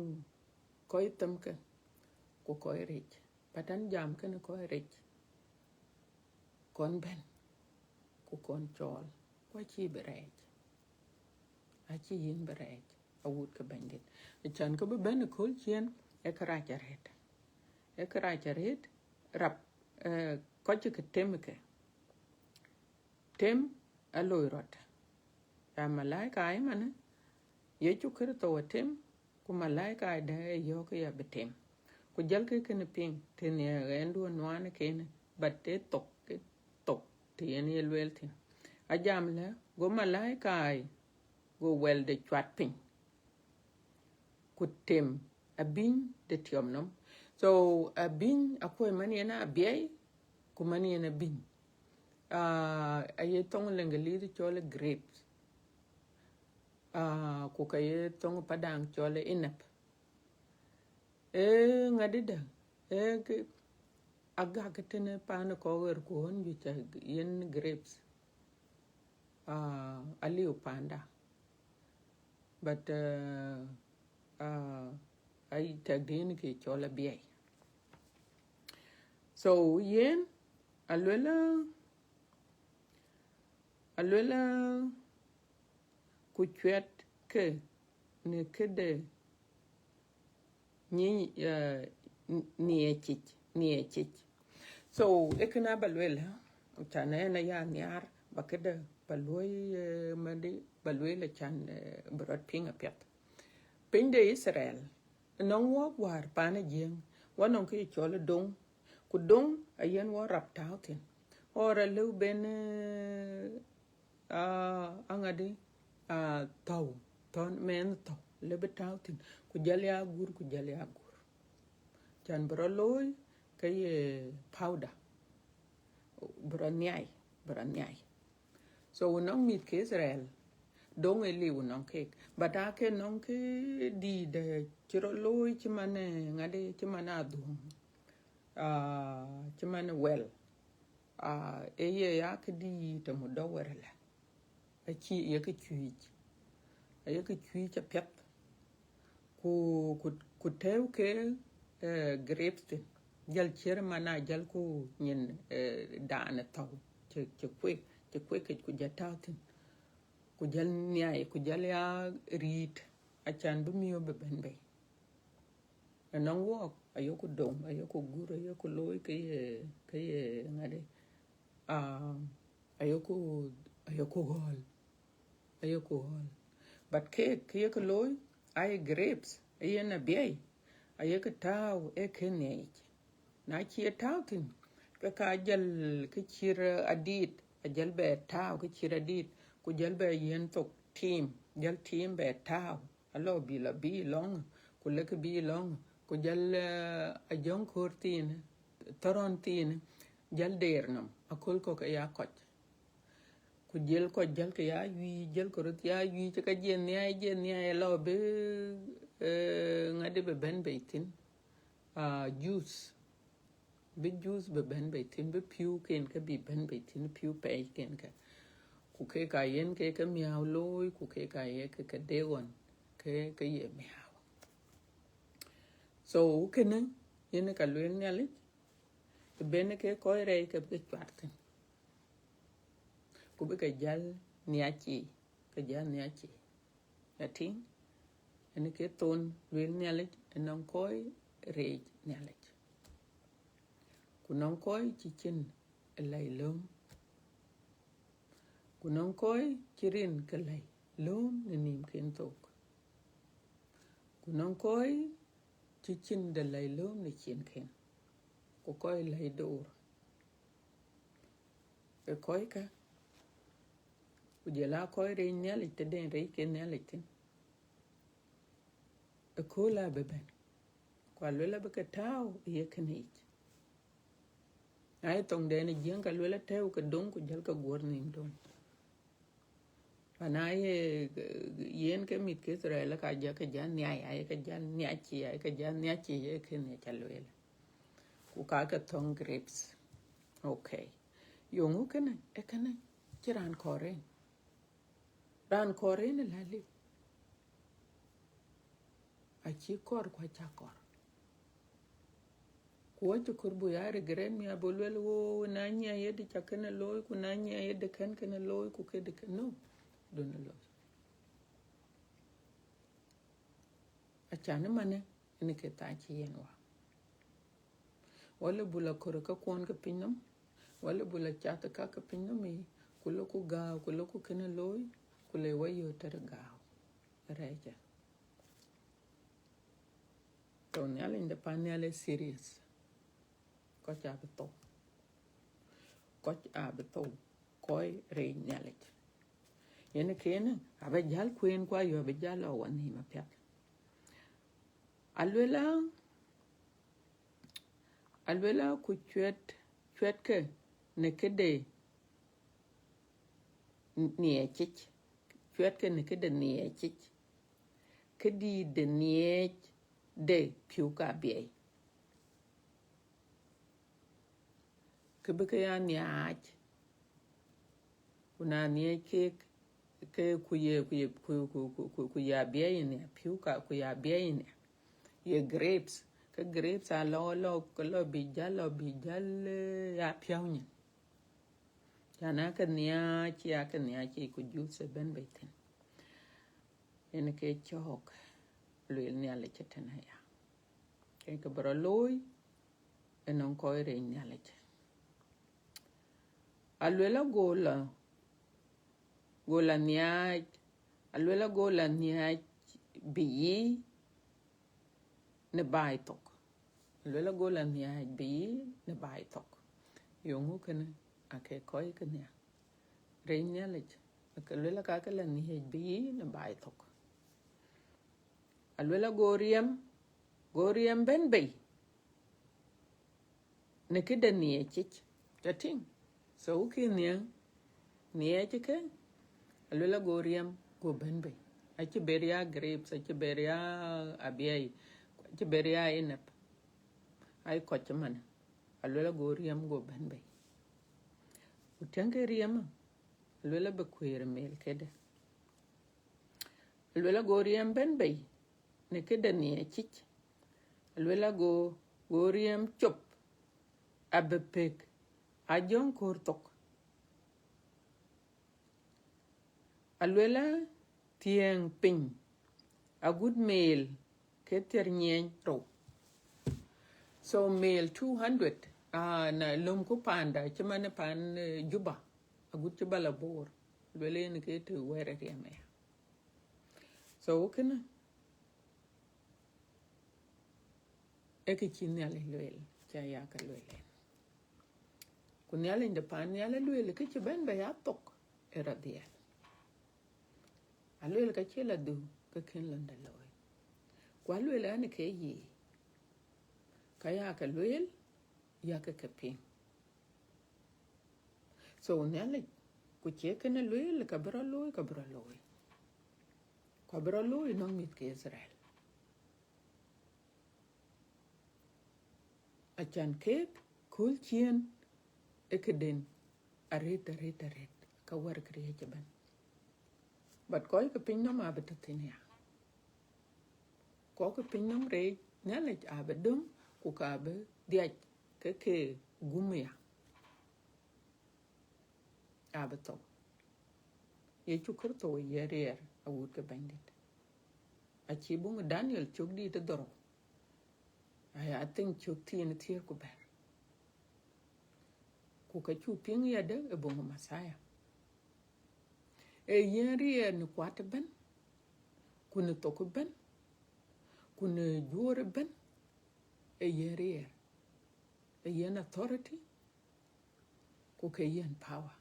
kɔc themkë ku kɔc rɛɛc, but an jam kënë kɔc rɛɛc. Kɔn bɛ̈n, ku kɔn cɔɔl, ku acïï bï rɛɛc. Acïï yïn bï rɛɛc, awut ke Bɛ̈nydït. Acan kë bï bɛ̈n ëkööl ciëën, ee kërac arëët. Ee kërac arëët, rap, eh, kɔc cï ke tem ke. Tem aloi rɔt. Ya malaika ëmënë, Yecu Kërtho atem, ku malaika dɛ̈ ë yɔ̈ɔ̈k ya bï tem. Ku jälkï kënë piŋ, tën ye ɣɛndu nuaan kënë, but ë thok, ë thok, të yen ye lueel thïn. Ajam lë, go malaika, go wɛlde cuat piny, ku tem abïny de tiɔp nɔm. So abïny akuɔ̈c man yen abiɛi, ku man yen abïny. Ah, aye thoŋ Lëŋgëlith cɔl grapes. Ah, ku ka ye thoŋ Padaŋ cɔl inep. Ee ŋadï dä, ee ke, agak tënë paan kɔ̈k ɣer ku ɣön juëc ca yen grapes. Ah, aliu panda. But, uh, uh, ai tɛ̈k dïn ke cɔl abiɛi. So yen, aluela, aluela ku cuɛt ke në këde nyi, eh, n-, nhiëëcic, nhiëëcic. So, ë kënë aba lueel, can ɛn aya nhiaar, ba këde, ba luɔi, eh, madi, ba lueel can, eh, bï rɔt piŋ apiɛth. Piny de Israel, nɔŋ wɔk wäär paan ë Jiëŋ, wɔ nɔŋ kë cɔl doŋ, ku doŋ ayen wɔ rap tääu thïn. Ɣɔr alëu ben, eh, ah, aŋadï, ah, thɔ̈u, thɔ̈n mɛnh thɔ̈u. lëu bï tääu thïn, ku jɔl ya gur, ku jɔl ya gur. Can bï rɔt looi ke ye powder, bï rɔt nhiai, bï rɔt nhiai. So wun nɔŋ mïth ke Israel, döŋ ë liu nɔŋ kek, but aa ke nɔŋ kë dïït, eh, cï rɔt looi cï man, eh, ŋadë, cï man adhuɔ̈ŋ, ah, cï man wɛl, ah, ë ye ya kë dïït ë mudɔwɛr la, acï ye kë cuic, aye kë cuic apiɛth. Ku, ku, ku tɛ̈ɛ̈u ke, eh, grapes thïn, jɔl ciɛ̈r man ajɔl ku nyin, eh, daan ë thɔ̈u, cï, cï kuek, cï kuek kec ku jɔl tääu thïn. Ku jɔl nhiai, ku jɔl ya riit, acan bï miök bï bɛ̈n bei. Ënɔŋ wɔɔk, ayeku döŋ, ayeku gur, ayeku looi ke ye, ke ye ŋadë, ah, ayeku, ayeku ɣɔ̈ɔ̈l, ayeku ɣɔ̈ɔ̈l. But kek, kë yekë looi, aye grapes, ayen abiɛi, ayekë tääu ë kë nhiɛɛc. Na cï ye tääu thïn, ke ka jɔl kë cït adït, ajɔl bɛ tääu kë cït adït, ku jɔl bɛ yiɛ̈n thok tiim, jɔl tiim bɛ tääu, alɔ bï lɔ bï lɔ̈ŋ, ku lëkë bï lɔ̈ŋ, ku jɔl, eh, ajɔ̈ŋ köör thiinë, thɔ̈rɔ̈n thiinë, jɔl deer nɔm, aköl kɔ̈k ë ya kɔc. Ku jɔl kɔc jɔlkë ya yuic, jɔlkë röt ya yuic, cï ka jiɛn nhiai, jiɛn nhiai alɔ bï, eh, ŋadë bï bɛ̈n bei thïn, ah, juice. Bï juice bï bɛ̈n bei thïn, bï pïu ken ke bï bɛ̈n bei thïn, pïu pɛɛc ken ke. Ku kek ayen ke ke miääu looi, ku kek aye ke ke dek ɣɔn ke, ke ye miääu. So, kënë, yen ka lueel Nhialic, ë bɛ̈n ke kɔc rɛɛc ke bï ke cuat thïn. Ku bï ke jäl nhiac yiic, ke jäl nhiac yiic. Atïŋ, ënë ke thon lueel Nhialic, ënɔŋ kɔc rɛɛc Nhialic. Ku nɔŋ kɔc cï cin ë lɛ̈i lööm. Ku nɔŋ kɔc cï rin ke lɛ̈i lööm në nïïmken thok. Ku nɔŋ kɔc cï cin de lɛ̈i lööm në ciɛɛŋken. Ku kɔc lɛ̈i door. Ë kɔckë, ku jɔl aa kɔc rɛɛc Nhialic tëden rɛɛc ke Nhialic thïn. Ëkööl abï bɛ̈n, ku aluel abï ke tääu ë ye kënë yic. Na ye thoŋden ë Jiëŋ, ka luel atɛ̈ɛ̈u ke döŋ, ku jɔlkë guɔ̈r nïïm döŋ. Ana ye, eh, yen ke mïth ke Israel, ka jɔlkë jäl nhiai, aye ke jäl nhiac yiic, aye ke jäl nhiac yiic, ye kënë ca lueel. Ku ka ke thöŋ grapes. Okay. Yeŋö kënë, ë kënë cï raan kɔɔr en. Raan kɔɔr en ë la liu. Acï kɔɔr ku acä kɔɔr. Ku acï kɔɔr bï ya regret, mia bï luel, wo, na nyiɛɛi yedï ca kënë looi, ku na nyiɛɛi yedï kën kënë looi, ku këdï kën, no, duɔ̈në looi. Acan ëmanë, ënë ke thaa cï yen wa. Wala bï la kɔɔr ka kuɔn ke piny nɔm, wala bï la cath ka ke piny nɔm yic, ku lɔku gääu, ku lɔku kënë looi, ku le wa yööt tëde gääu. Rɛɛcë. So Nhialic de pan nhial ë serious. Kɔc abï thou. Kɔc abï thou. Kɔc rɛɛc Nhialic. Yen kënë, abï jäl kueen ku ayuɔ̈ abï jäl lɔ wa nïïm apiɛth. Aluela, aluela ku cuɛt, cuɛtkë në këde nhiɛɛcic, cuɛtkë në këde nhiɛɛcic, këdïït de nhiɛɛc de pïu ka biɛi. Kë bï ke ya nhiaac, ku na nhiɛɛc kek, ke ku ye, ku ye, ku, ku, ku, ku, ku ya biɛi nhiɛɛc, pïu ka, ku ya biɛi nhiɛɛc. Ye grapes, ke grapes alɔ, lɔ, lɔ bï jäl, lɔ bï jäl, eh, ya piɔ̈u nyin. Can aa ke nhiaac, ya ke nhiaac, ku juice ë bɛ̈n bei thïn. Yen ke cɔɔk lueel Nhialic ë tënë aya. Ke ke bï rɔt looi, ënɔŋ kɔc rɛɛc Nhialic. Aluela go la, go la nhiaac, aluela go la nhiaac bï yï në baai thok. Aluela go la nhiaac bï yï në baai thok. Yeŋö kënë, ake kɔc ke nhial. Rɛɛc Nhialic, ake luela ka ke la nhiaac bï yï në baai thok. Aluel ago riɛm, go riɛm bɛ̈n bei në këde nhiɛɛc yic. Ca tïŋ? So kï nhiɛɛŋ, nhiɛɛc ke, aluel ago riɛm go bɛ̈n bei. Acï ber ya grapes, acï ber ya abiɛi, acï ber ya inep. Ai kɔc cï manë, aluel ago riɛm go bɛ̈n bei. Ku tiɛŋkë riɛm, aluel abï kuëër mel këde. Aluel ago riɛm bɛ̈n bei në këde nhiɛɛc yic. Aluel ago, go riɛm cop, abï pek, ajɔŋ koor thok. Aluel athiëëŋ piny agut mel ke thiëër nyiɛɛny rou. So mel two hundred, ah, na lom ku panda cï man pan, eh, Juba, agut cï ba la Bor. Luel yen ke të wɛɛr riɛm aya. So kënë ee kë cï Nhialic lueel, ca ya ke lueel en. Ku Nhialic de pan nhial alueel kë cï bɛ̈n bɛ ya thok ë rɔt dhiɛl. Alueel ka cï la dhuk ke kën lɔnde looi. Ku alueel an ke yiic, ka ya ke lueel, ya ke ke piŋ. So Nhialic, ku cie kënë lueel ka bï rɔt looi, ka bï rɔt looi. Ku abï rɔt looi nɔŋ mïth ke Itharel. Acan keek kööl ciëën ë këden arëët, arëët, arëët, ka wär këriëëc ëbɛ̈n. But kɔc ke piny nɔm abï tɔ̈ thïn ya. Kɔc ke piny nɔm reec Nhialic abï döŋ, ku ka bï dhiac ke ke gum ya. Abï thou. Yecu Kërtho ye riɛɛr awut ke Bɛ̈nydït. Acï buŋ Daniel cök dït ë dhorou. Aya, I think cök thiin thiëër ku bɛ̈t. Ku ka cuk piŋ yadë ë buŋ Messiah. Ee yen riɛɛr në kuat ëbɛ̈n, ku në thok ëbɛ̈n, ku në juöör ëbɛ̈n, ee yen riɛɛr, ee yen authority, ku ke yen power.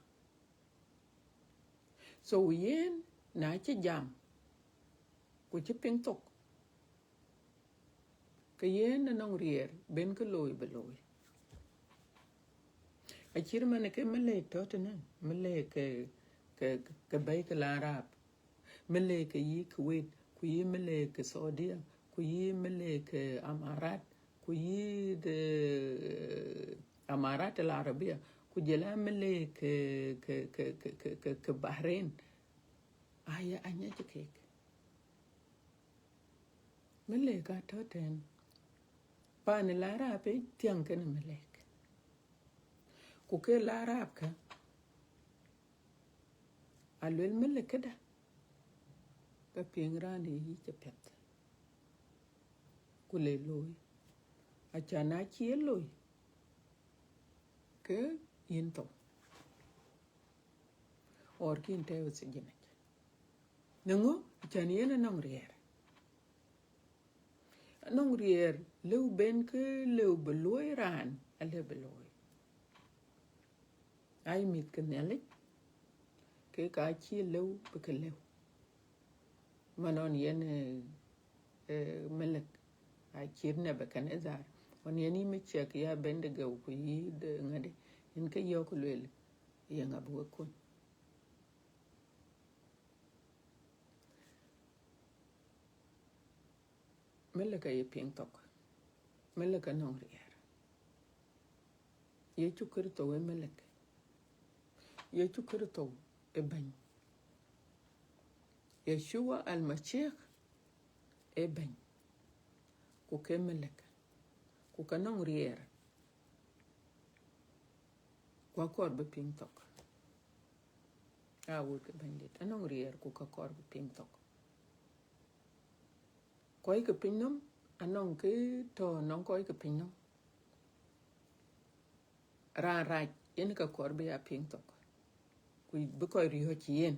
So yen na cï jam, ku cï piŋ thok, ke yen anɔŋ riɛɛr ben ke looi bï looi. Acït man ke Malek tɔ̈ tënë, Malek ke, ke, ke bɛ̈i ke la Arab. Malek ke yï Kuwait, ku yï Malek ke Saudia, ku yï Malek ke Amarat, ku yï de Amarat al Arabia, ku jɔl a Malek ke, ke, ke Bahrain. Aya, anyiɛc kek. Malek atɔ̈ tɛ̈n. Pan la Arab ë thiäŋ kenë Malek. Ku ke la Arab kä, aluel Malek këda, ka piŋ raan ë yic apiɛth. Ku le looi. Acan acï ye looi, ke yïn thou. Or kïn tɛ̈ɛ̈u ë sijinic. Në ŋö? Acan yen anɔŋ riɛɛr. Anɔŋ riɛɛr lëu ben ke lëu bï luɔ̈i raan, alëu bï luɔ̈i. Ai mïth ke Nhialic, ke ka cï lëu bï ke lëu. Man ɣɔn yen, eh, eh, Malek, acït Nebukadnezar, ɣɔn yen yï Meshak, yï Abednego, ku yï de ŋadï, yen ke yɔ̈ɔ̈k lueel, ye ŋa bï we kuny? Malek aye piŋ thok. Malek anɔŋ riɛɛr. Yecu Kërtho ë Malek. Yecu Kërtho ë Bɛ̈ny. Yeshua al-Mashiach ë Bɛ̈ny. Ku ke Malek. Ku ka nɔŋ riɛɛr. Ku akɔɔr bï piŋ thok. Awut ke Bɛ̈nydït, anɔŋ riɛɛr ku ka kɔɔr bï piŋ thok. Kɔc ke piny nɔm, anɔŋ kë tɔ̈ nɔŋ kɔc ke piny nɔm. Raan rac yen ka kɔɔr bï ya piŋ thok, ku bï kɔc riɔ̈ɔ̈c yen.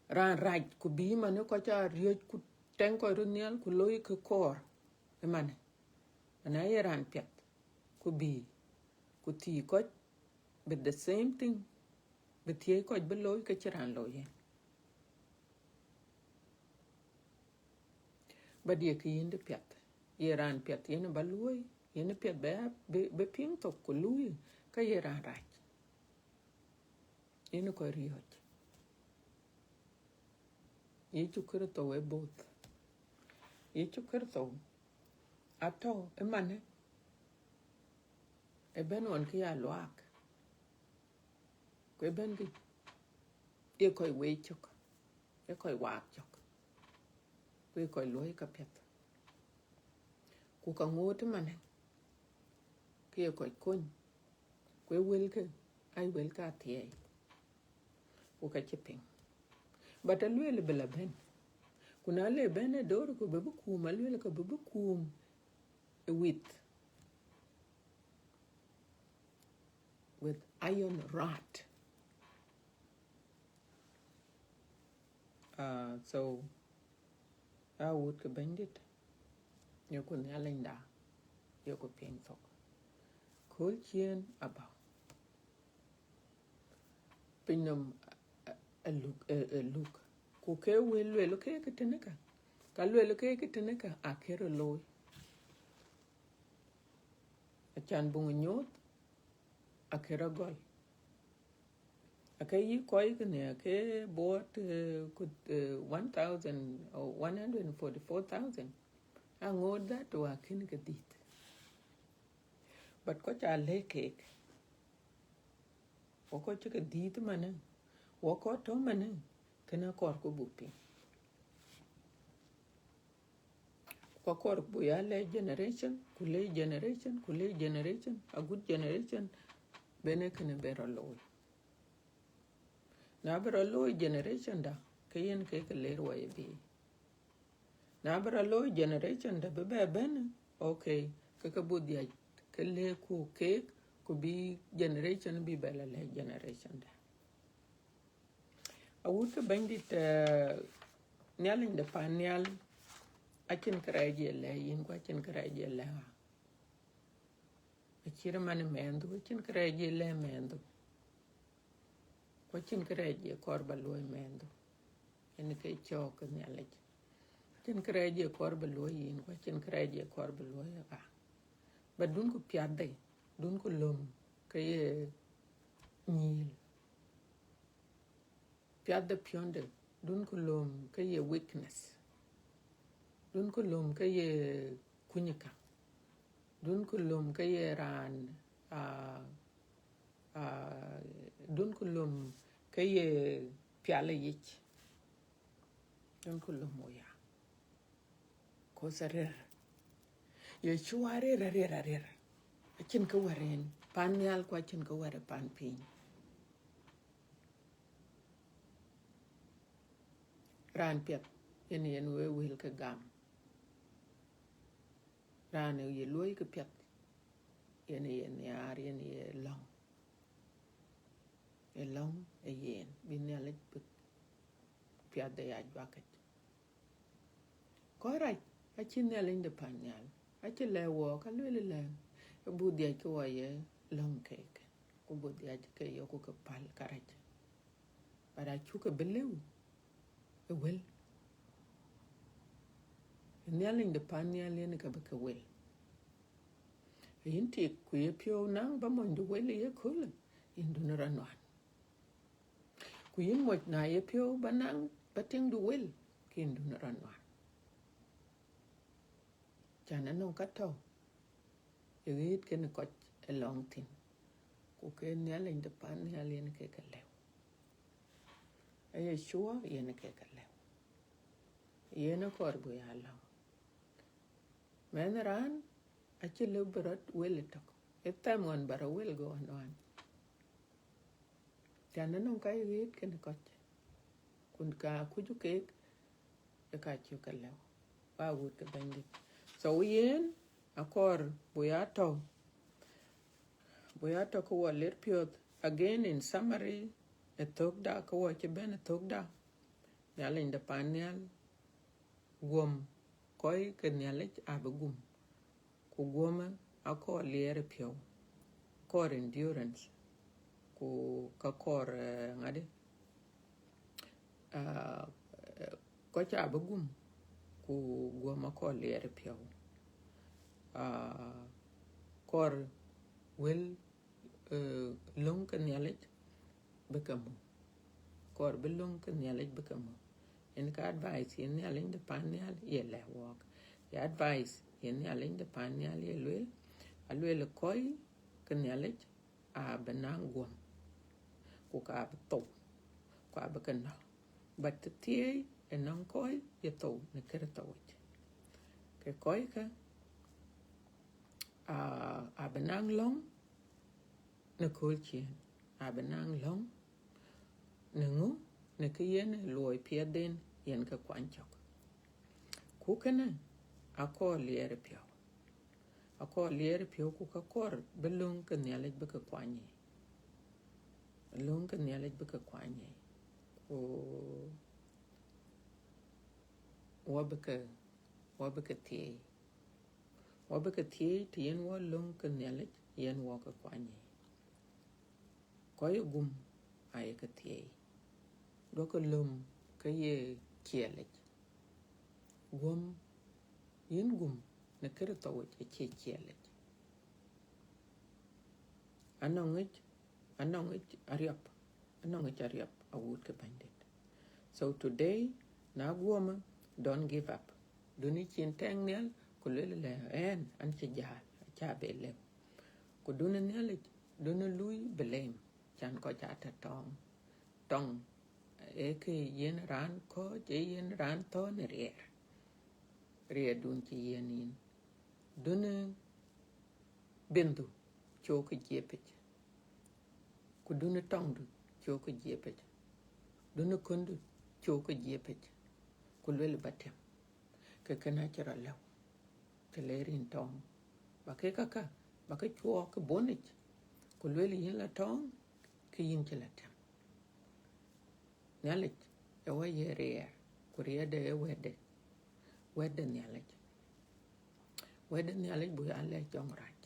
Raan rac ku bï man ë kɔc aa riɔ̈ɔ̈c ku tɛŋ kɔc röt nhial ku looi kë kɔɔr ëmanë. Ana ye raan piɛth ku bï ku thiëc kɔc, bï the same thing, bï thiëc kɔc bï looi ke cï raan looi yen. But ye kë yïn de piɛth, ye raan piɛth yen ba luɔ̈i, yen piɛth bï, bï, bï piŋ thok ku luui, ka ye raan rac. Yen kɔc riɔ̈c. Yecu Kritho ë both. Yecu Kritho atɔ̈ ë manë, ë bɛ̈n ɣɔn kë ya luaak, ku ë bɛ̈n kë ye kɔc wei cök, ye kɔc waak cök, ku ye kɔc luɔ̈i ka piɛth. Ku ka ŋoot ë manë, ke ye kɔc kony, ku ë wëlkë, aa wëlkë athiɛɛi, ku ka cï piŋ. But alueel bï la bɛ̈n. Ku na le bɛ̈n ë dor ku bï bï kuum, alueel ke bï bï kuum ë with, with iron rod. Uh, so, a wut ke Bɛ̈nydït, yeku Nhialicda, yeku piŋ thok. Kööl ciëën abä. Pinynhom ë, ë luk, ë, ë luk. Ku ke wël lueel ke ke tënë ka, ka lueel ke ke tënë ka akë röt looi. Acan buŋ nyuɔɔth, akë röt gɔl. Akë yï kɔc kënë, akë buɔɔt, eh, ku, eh, one thousand or one hundred and forty-four thousand. Aŋoot that wa kën ke dhiëth. But kɔc aa lɛ̈k keek. Wɔ kɔc cï ke dhiëth manë, wɔ kɔc tɔ̈ manë, kënë akɔɔr ku buk piŋ. Ku akɔɔr buk ya lɛ̈k generation, ku lɛ̈k generation, ku lɛ̈k generation, a good generation, bɛ̈n ë kënë bɛ̈n rɔt looi. Na bï rɔt looi generation da, ke yen ke ke ler wɔ ye bï. Na bï rɔt looi generation da bï bɛ bɛ̈n, okay, ke ke buk dhiac, ke lëkku keek, ku bï generation bï bɛ la lɛ̈k generation da. Awut ke Bɛ̈nydït, eh, Nhialic de pan nhial, acïn kërɛɛc ye lɛ̈k yïn, ku acïn kërɛɛc ye lɛ̈k ɣa. Acït man ë mɛnhdu, acïn kërɛɛc ye lɛ̈k mɛnhdu. Ku acïn kërɛɛc ye kɔɔr ba luɔ̈i mɛnhdu. Yen ke cɔɔk ke Nhialic. Acïn kërɛɛc ye kɔɔr ba luɔ̈i yïn, ku acïn kërɛɛc ye kɔɔr ba luɔ̈i ɣa. Ba dun ku piathde, dun ku löm ke ye nyïïl. Piath de piɔ̈nde, dun ku löm ke ye weakness. Dun ku löm ke ye kunyka. Dun ku löm ke ye raan, ah, ah, dun ku löm ke ye pial ë yic. Dun ku löm wo ya. Cause arir. Ye cua arir, arir, arir. Acïn kë wär en pan nhial ku acïn kë wär pan piny. Raan piɛth, yen yen we wël ke gam. Raan ë ye luɔ̈i ke piɛth, yen ye nhiaar, yen ye lɔ̈ŋ. Ë lɔ̈ŋ ë yen, bï Nhialic bï piathde ya juak yic. Kɔc rac, acï Nhialic de pan nhial, acï lɛ̈k wɔ, ka lueel lɛ̈k, ë buk dhiac ke wɔ ye lɔ̈ŋ keek, ku buk dhiac ke yeku ke päl kärɛc. But acuk ke bï lëu ë wël. Nhialic de pan nhial yen ke bï ke wël. Yïn tik ku ye piɔ̈u naŋ ba monydu wël ye köölë, yïn dun rɔt nuan. Ku yïn moc na ye piɔ̈u ba naŋ ba tiŋdu wël, ke yïn dun rɔt nuan. Can anɔŋ ka tɔ̈ ë ɣet kenë kɔc ë lɔŋ thïn, ku ke Nhialic de pan nhial yen ke ke lëu. Aye cua yen ke ke lëu. Yen akɔɔr buk ya lɔ̈ŋ. Mɛnh raan acï lëu bï rɔt wël ëtök. Ë thɛm ɣɔn ba rɔt wël go ɣɔn ɣɔn. Can anɔŋ ka ye ɣet kenë kɔc, ku ka kucu keek, ë ka cuk ke lëu, ba wut ke Bɛ̈nydït. So yen akɔɔr buk ya tɔ̈, buk ya tɔ̈ ke wɔ ler piɔ̈th. Again, in summary, ë thökda, ke wɔ cï bɛ̈n ë thökda, Nhialic de pan nhial, guɔm kɔc ke Nhialic abï gum. Ku guɔmë akɔɔr liɛɛr ë piɔ̈u, kɔɔr endurance, ku ka kɔɔr, eh, ŋadï, ah, kɔc abï gum, Ku guɔ̈m akɔɔr liɛɛr piɔ̈u. Aa, kɔɔr wël, eh, löŋ ke Nhialic bï ke muk. Kɔɔr bï löŋ ke Nhialic bï ke muk. Yen ke advice yen Nhialic de pan nhial ye lɛ̈k wɔɔk. Ye advice yen Nhialic de pan nhial ye lueel, alueel kɔc ke Nhialic abï naŋ guɔ̈m, ku ka bï thou, ku abï ke nɔ̈k. But të thieei ë nɔŋ kɔc ye thou në Kërtho yic. Ke kɔckë, aa, abï naŋ lɔ̈ŋ në kööl ciëën, abï naŋ lɔ̈ŋ në ŋö, në kë yen luɔi piɛthden yen ke kuany cök. Ku kënë akɔɔr liɛɛr piɔ̈u. Akɔɔr liɛɛr piɔ̈u ku ka kɔɔr bï löŋ ke Nhialic bï ke kuany yiic. Löŋ ke Nhialic bï ke kuany yiic. Ku wɔ bï ke, wɔ bï ke thieei. Wɔ bï ke thieei të yen wɔ löŋ ke Nhialic yen wɔ ke kuany yiic. Kɔc ë gum aye ke thieei. Duɔ̈kkë lööm ke ye ciɛɛlic. Guɔ̈m, yïn gum në Kërtho yic acie ciɛɛlic. Anɔŋic, anɔŋic ariɔp, anɔŋic ariɔp awut ke Bɛ̈nydït. So today, na guɔ̈më, don't give up. Dunë cin tɛŋ nhial, ku lueel lɛ, ɣɛn, an cï jäl, aca be lëu. Ku dunë Nhialic, dunë lui blame, can kɔc aa tɔ̈ tɔŋ. Tɔŋ, ee kë yen raan kɔ̈ɔ̈c, ee yen raan thɔ̈ɔ̈n ë riɛɛr. Riɛɛrdun cï yen yïn. Dunë bindu cöökë jiëpic. Ku dunë tɔŋdu cöökë jiëpic. Dunë köndu cöökë jiëpic. Ku lueel ba tiam. Ke kën acï rɔt lëu. Të le rin tɔŋ. Ba ke käkä, ba ke cuɔɔk ke bɔ̈ yic. Ku lueel yïn la tɔŋ, ke yïn cï la tiam. Nhialic, ë wɔ ye riɛɛr, ku riɛɛrde ë wɛ̈tde, wɛ̈tde Nhialic. Wɛ̈tde Nhialic buk ya lɛ̈k jɔŋrac,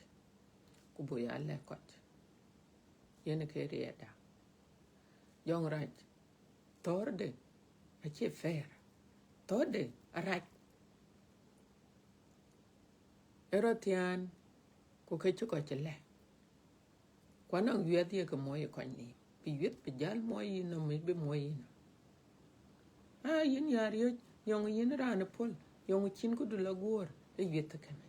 ku buk ya lɛ̈k kɔc. Yen ke riɛɛrda. Jɔŋrac, thɔ̈ɔ̈rde acie fair. Thɔ̈ɔ̈rde arac. Ë rɔt thiaan, ku ke cï kɔc cï lɛ̈k. Ku anɔŋ yuɛth ye ke muɔɔc ë kɔc nïïm. Bï yuɛth bï jäl muɔɔc yïnɔm, bï muɔɔc yïnɔm. Aa, yïn ya riɔ̈c, yɔŋ yïn raan ë puɔ̈l, yɔŋ cïn këdu la guɔ̈ɔ̈r, ë yuɛth kënë.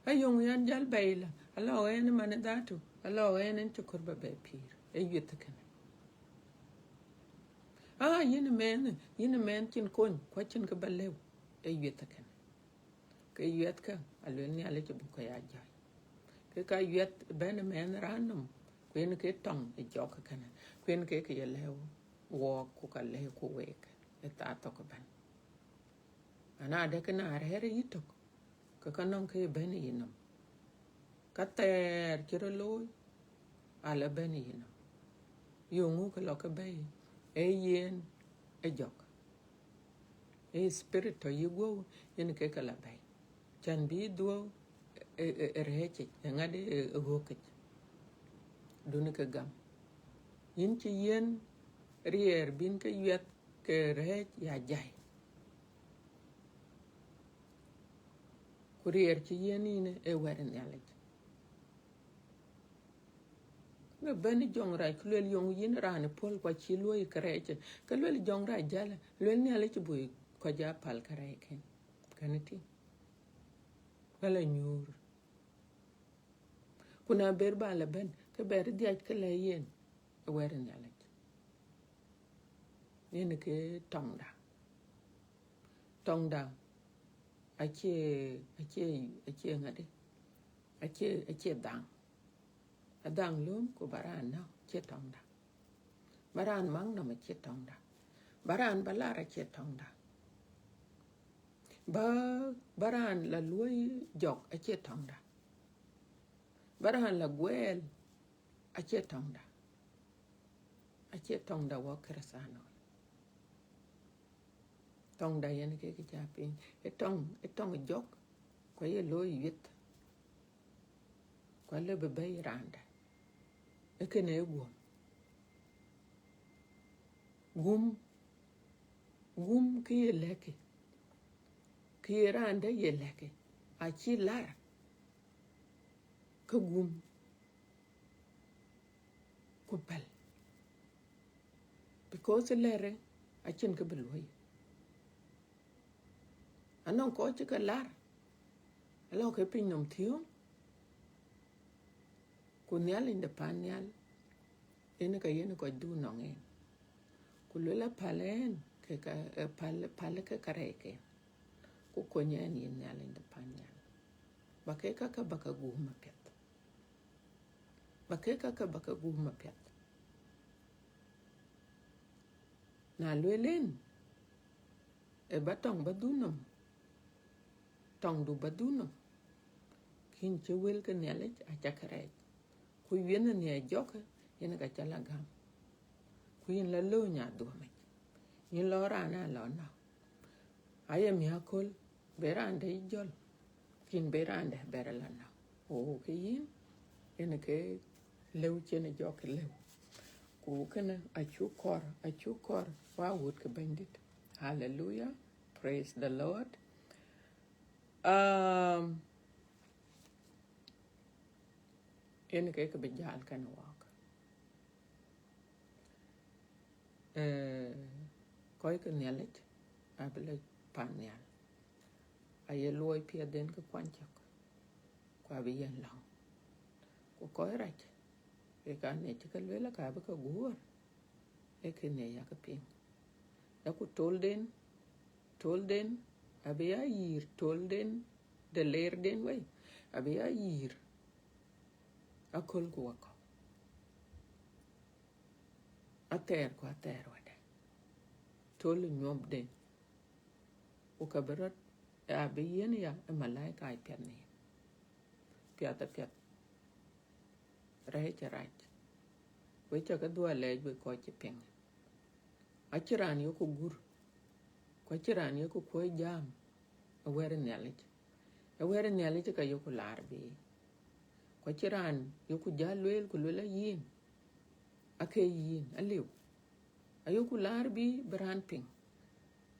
Aa, yɔŋ yɛn jäl bɛ̈i la, alɔ ɣɛn ë man ë dhatu, alɔ ɣɛn ën cï kɔɔr ba bɛ pïïr, ë yuɛth kënë. Aa, yïn ë mɛnh, yïn ë mɛnh cïn kony, ku acïn kë ba lëu, ë yuɛth kënë. Ke yuɛthkë, alueel Nhialic abuk ke ya jɔ̈ɔ̈c. Ke ka yuɛth bɛ̈n ë mɛnh raan nɔm, ku yen ke tɔŋ ë jɔk kënë, ku yen ke ke ye lɛ̈k wɔɔk, ku ka lɛ̈k ku week ë thaa thok ëbɛ̈n. Ana de kë na rɛ̈ɛ̈r ë yïtök, ke ka nɔŋ ke bɛ̈n ë yïnɔm. Ka thɛɛr cï rɔt looi, ala bɛ̈n ë yïnɔm. Yöŋ ŋö ke lɔ ke bɛ̈i, ee yen ë jɔk. Ee spirit tɔ̈ yï guɔ̈u, yen ke ke la bɛ̈i. Can bï dhuɔ̈u ë, ë, ë rɛ̈ɛ̈cic, ë ŋadï, ë, ë ɣöökic. Dunë ke gam. Yïn cï yiën riɛɛr bïn ke yuɛth ke rɛ̈ɛ̈c ya jai. Ku riɛɛr cï yiën yïn ë wɛ̈t ë Nhialic. Në bɛ̈n jɔŋrac, ku lueel yöŋ yïn raan ë puɔ̈l, ku acï luɔ̈i kërɛɛc, ke lueel jɔŋrac jäl, lueel Nhialic buk kɔc aa päl kërɛɛcken. Kënë tïŋ. Wala nyuur. Ku na ber ba la bɛ̈n, ke bɛr dhiac ke lɛ̈k yen ë wɛ̈t ë Nhialic. Yen ke tɔŋda. Tɔŋda acie, acie, acie ŋadï, acie, acie dhaŋ. Adhaŋ lööm ku ba raan nɔ̈k, acie tɔŋda. Ba raan mak nɔm, acie tɔŋda. Ba raan ba lar, acie tɔŋda. Ba, ba raan la luɔ̈i jɔk, acie tɔŋda. Ba raan la guɛɛl, acie tɔŋda. Acie tɔŋda wɔ Kërëthänooi. Tɔŋda yen ke kë ca piŋ. Ë tɔŋ, ë tɔŋ jɔk, ku aye looi yueth. Ku alëu bï bɛ̈i raanda. Ë kënë ë guɔ̈m. Gum. Gum kë ye lɛ̈kkë, kë ye raan dɛ̈ ye lɛ̈kkë, acï lar ke gum ku päl, because lɛ̈rë acïn kë bï luɔ̈i. Anɔŋ kɔc cï ke lar, alɔ ke piny nɔm thiöŋ, ku Nhialic de pan nhial, yen ka yen kɔc dhuk nɔŋ en. Ku luel apäl en, ke ka, eh, päl, päl ke karɛc ke. Ku kony en yen Nhialic de pan nhial. Ba ke ka ke ba ke guum apiɛth. Ba ke ka ke ba ke guum apiɛth. Na luel en, e ba tɔŋ ba dhuk nɔm, tɔŋdu ba dhuk nɔm, kïn cï wël ke Nhialic aca ke rɛɛc. Ku wiɛ̈n nhiɛɛr jɔkë, yen ka ca la gam. Ku yïn la lööny adhuɔ̈mic. Yïn lɔ raan a lɔ nɔ̈k. Aye miäk aköl, be raan dɛ̈ jɔl, kïn be raan dɛ̈ bɛr la nɔ̈k. Ɣo ke yïn, yen ke lëu cïn jɔk lëu. Ku kënë acuk kɔɔr, acuk kɔɔr, wa wut ke Bɛ̈nydït. Hallelujah. Praise the Lord. Um, yen ke kë bï jäl kënë wɔk. Eh, kɔc ke Nhialic abï lɔ pan nhial. Aye luɔi piɛth den ke kuany cök, ku abï yen lɔ̈ŋ. Ku kɔc rac, ke ka ne cï ke lueel ka bï ke guɔ̈ɔ̈r, ee kënë yakë piŋ. Ee ku tolden, tolden, abï ya yïr, tolden, de leerden wei, abï ya yïr aköl ku wakɔ̈u. Athɛɛr ku athɛɛr wadɛ̈. Tol ë nyuɔpden. Ku ka bï rɔt, abï yiɛ̈n ya ë malaika apiɛth ni. Piath apiɛth. Rɛɛc arac. Wek ca ke dhuɔ̈k alɛɛc wek kɔc cï piŋ. Acïn raan yok gur. Ku acïn raan yok kuɔ̈c jam. Ë wɛ̈t ë Nhialic. Ë wɛ̈t ë Nhialic ka yok laar bï. Ku acïn raan yok jäl lueel ku lueel a yïn. Ake yïn, aliu. Ayoku laar bï, bï raan piŋ.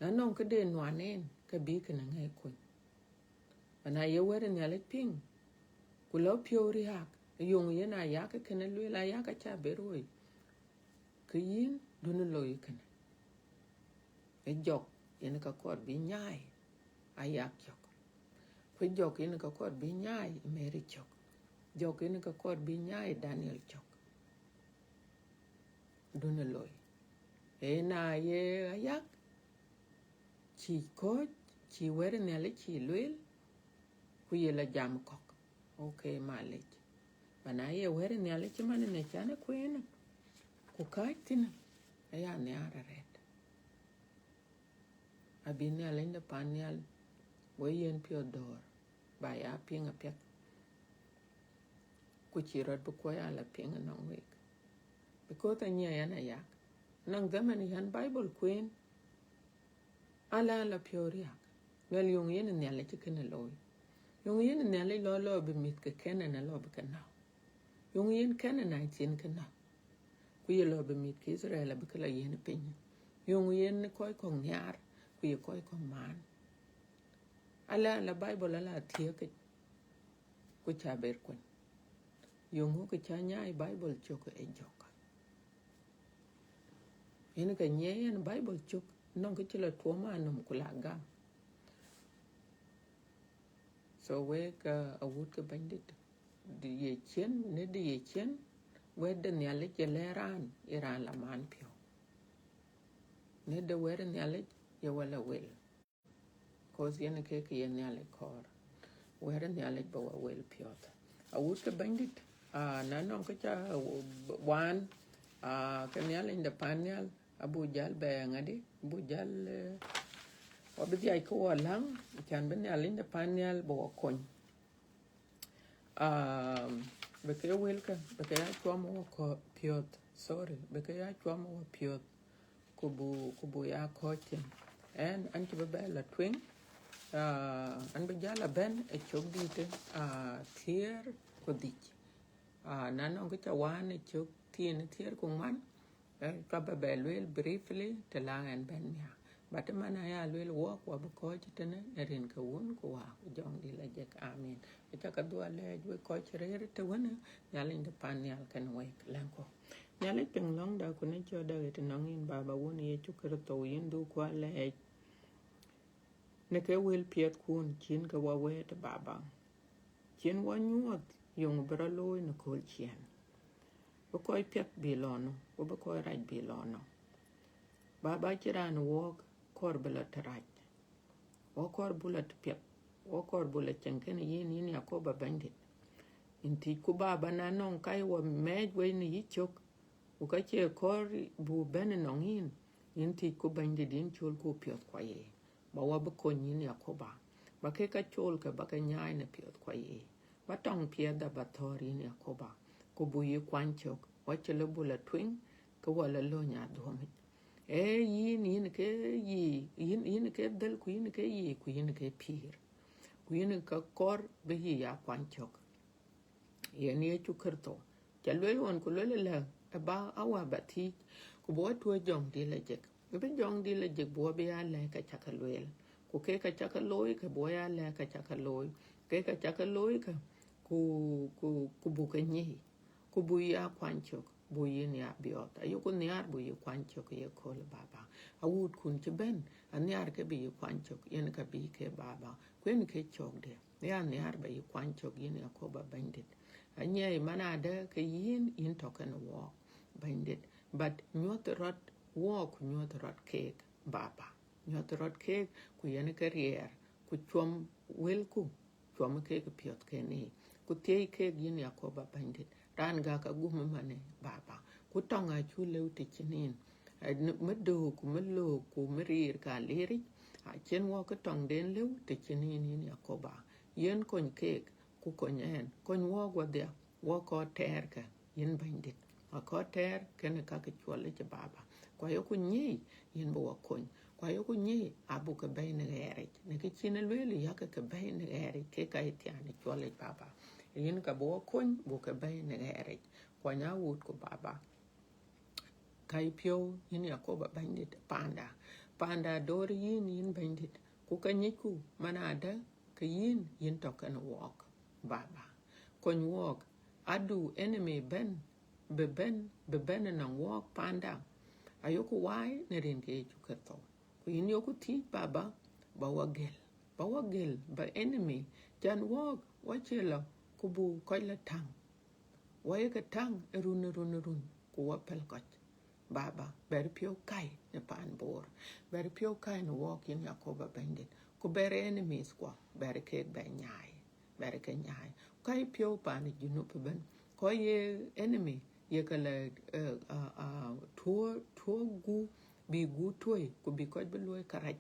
Na nɔŋ këde nuan en, ke bï kënë ŋɛk kony. Ba na ye wɛ̈t ë Nhialic piŋ, ku lɔ piɔ̈u riääk, yoŋ yen ayak kënë lueel, ayak aca ber woi. Ke yïn, dunë looi kënë. Ë jɔk yen ka kɔɔr bï nyaai ayak cök. Ku jɔk yen ka kɔɔr bï nyaai Mary cök. Jɔk yen ka kɔɔr bï nyaai Daniel cök. Dunë looi. Ee na ye ayak, cï kɔ̈ɔ̈c, cï wɛ̈t ë Nhialic cï lueel, ku ye la jam kɔ̈k. Okay, malec. Ba na ye wɛ̈t ë Nhialic cï man ënë can ë kueen, ku kääc thïn, aya nhiaar arëët. Abï Nhialic de pan nhial, we yen piɔ̈ɔ̈th dɔ̈ɔ̈r, ba ya piŋ apiɛth. Ku cï rɔt bï kuɔ̈c ala piŋ ënɔŋ week. Because anyiɛɛi ɛn ayak. Nɔŋ dhaman yɛn Bible kueen, ala ala piɔ̈u riääk. Luel yoŋ yen Nhialic cï kënë looi. Yoŋ yen Nhialic lɔ lɔ bï mïth ke Kenan alɔ bï ke nɔ̈k. Yoŋ yen Canaanite yen ke nɔ̈k. Ku ye lɔ bï mïth ke Israel abï ke lɔ yiɛ̈n piny. Yoŋ yen kɔc kɔ̈k nhiaar, ku ye kɔc kɔ̈k maan. Ala, ala Bible ala thiëëkic, ku ca ber kuny. Yoŋ ŋö ke ca nyaai Bible cök ë jɔk. Yen ke nyiɛɛi yen Bible cök, nɔŋ ke cï lɔ tuɔm anɔm ku la gam. So wek, uh, awut ke Bɛ̈nydït, dï ye ciën, në dï ye ciën, wɛ̈t de Nhialic ye lɛ̈k raan, ye raan la man piɔ̈u. Në de wɛ̈t de Nhialic ye wala wel. Cause yen ke kë ye Nhialic kɔɔr. Wɛ̈t de Nhialic ba wa wel piɔ̈ɔ̈th. Awut ke Bɛ̈nydït, ah, na nɔŋ ke ca, uh, waan, ah, ke Nhialic de pan nhial, abu jal bɛ ŋadi, abu jal, eh, wa bï dhiac ke wa läŋ, can bï Nhialic de pan nhial ba wa kony. Um, bï ke wëlkä, bï ke ya cuɔm wa kɔ-, piɔ̈ɔ̈th, sorry, bï ke ya cuɔm wa piɔ̈ɔ̈th, ku bu, ku bu ya kɔ̈ɔ̈c thïn. Ɛn, an cï bï bɛ la tueŋ, ah, an bï jal a bɛ̈n ë cök dïïtë, ah, thiëër ku dhïc. Ah, na nɔŋ kë ca waan ë cök thiin thiëër ku ŋuan, eh, ka bɛ bɛ lueel briefly të la ɛn bɛ̈n nhial. But man aya lueel wɔk, wa bï kɔc tënë në rin ke Wun ku Wä ku Jɔŋdït Lajik. Amen. Aca ke dhuɔl lɛɛc wek kɔc rëër të wënë, Nhialic de pan nhial kenë wek. Lɛ̈ŋku. Nhialic piŋ lɔ̈ŋda ku në cɔ̈tda ɣet nɔŋ yïn, Baba, Wun Yecu Kërtho, yïn du kuɔ lɛɛc në ke wël piɛthkun cïn ke wa wɛ̈ɛ̈t, Baba. Cïn wa nyuɔɔth yöŋ bï rɔt looi në kööl ciëën. Bï kɔc piɛth bï lɔ nɔ, ku bï kɔc rac bï lɔ nɔ. Baba, cï raan wɔɔk kɔɔr bï lɔ të rac. Wɔ kɔɔr bï lɔ të piɛth. Wɔ kɔɔr bï lɔ cieŋ kenë yïn, yïn Yakoba Bɛ̈nydït. Yïn thiëcku, Baba, na nɔŋ ka ye wɔ mɛɛc wei në yï cök, ku ka cie kɔɔr buk bɛ̈n ënɔŋ yïn, yïn thiëcku, Bɛ̈nydït, yïn cɔlku piɔ̈thkua ye. Ba wa bï kony, yïn Yakoba. Ba kek ka cɔlkë ba ke nyaai në piɔ̈thkua ye. Ba tɔŋ piɛthda ba thɔ̈ɔ̈r, yïn Yakoba. Ku buk yï kuany cök, wa cï lɔ buk lɔ tueŋ, ke wa lɔ lööny adhuɔ̈m yic. Ee yïn, yïn ke yï, yïn, yïn ke dhël, ku yïn ke yï, ku yïn ke pïïr. Ku yïn ke kɔɔr bï yï ya kuany cök. Yen Yecu Kërtho. Ca lueel ɣɔn ku lueel ëlä, ë ba a wa ba thiëc, ku bï wa tuɔ̈c Jɔŋdït Lajik. Bï Jɔŋdït Lajik bï wa bï ya lɛ̈k ka ca ke lueel. Ku kek ka ca ke looi, ke bï wa ya lɛ̈k ka ca ke looi. Kek ka ca ke looi ke, ku, ku, ku buk ke nyic. Ku buk ya kuany cök, buk yïn ya biɔɔth. Ayeku nhiaar buk yï kuany cök ye kööl, Baba. Awuutkun cï bɛ̈n, anhiaar ke bï yï kuany cök, yen ka bï ke, Baba. Ku yen ke cökde. Ya nhiaar ba yï kuany cök, yïn Yakoba Bɛ̈nydït. Anyiɛɛi man adë ke yïn, yïn tɔ̈ kenë wɔɔk, Bɛ̈nydït. But nyuɔ̈th rɔt wɔɔk, ku nyuɔ̈th rɔt keek, Baba. Nyuɔ̈th rɔt keek, ku yen ke riɛɛr, ku cuɔm wëlku, cuɔm keek piɔ̈th kenë, ku thiëi keek, yïn Yakoba Bɛ̈nydït. Raan gäk agum ëmënë, Baba. Ku tɔŋ acuk lëu të cïn yïn. Ë, n-, më döök, ku më löök, ku më riir ka liric, acïn wɔk ë tɔŋden lëu të cïn yïn, yïn Yakoba. Yen kony keek, ku kony ɛn. Kony wɔɔk wadhia, wɔk kɔɔr tɛɛrkë, yïn Bɛ̈nydït. Wa kɔɔr tɛɛr kenë ka ke cuɔl yic, Baba. Ku ayeku nyic, yïn bï wa kony. Ku ayeku nyic, abuk ke bɛ̈i në ɣɛɛric. Në kë cïn ë lueel, yakë ke bɛ̈i në ɣɛɛric, kek ka ye thiaan ë cuɔl yic, Baba. Yïn ka bï wa kony, buk ke bɛ̈i në ɣɛɛric. Kuany awuutku, Baba. Ka yï piɔ̈u, yïn Yakoba Bɛ̈nydït, paanda. Paanda adoor yïn, yïn Bɛ̈nydït. Ku ka nyicku man adë ke yïn, yïn tɔ̈ kenë wɔɔk, Baba. Kony wɔɔk, adu enemy bɛ̈n, bï bɛ̈n, bï bɛ̈n ënɔŋ wɔɔk paanda. Ayeku waai në rin ke Yecu Kërtho. Ku yïn yeku thiëc, Baba, ba wa gël. Ba wa gël, ba enemy, can wɔɔk, wa cie lɔ, ku buk kɔc lɔ täŋ. Wa ye ke täŋ ë run, ë run, ë run, ku wa pɛ̈l kɔc. Baba, bɛ̈r piɔ̈u kai në paan Bor. Bɛ̈r piɔ̈u kai në wɔɔk, yïn Yakoba Bɛ̈nydït. Ku bɛ̈r enemies kuɔ, bɛ̈r keek bɛ nyaai. Bɛ̈r ke nyaai. Kai piɔ̈u paan ë Junub ëbɛ̈n. Kɔc ye enemy, ye ke lɔ, eh, ah, ah, tuɔ̈, tuɔ̈ gup, bï gup tuɔ̈i, ku bï kɔc bï luɔ̈i kärac.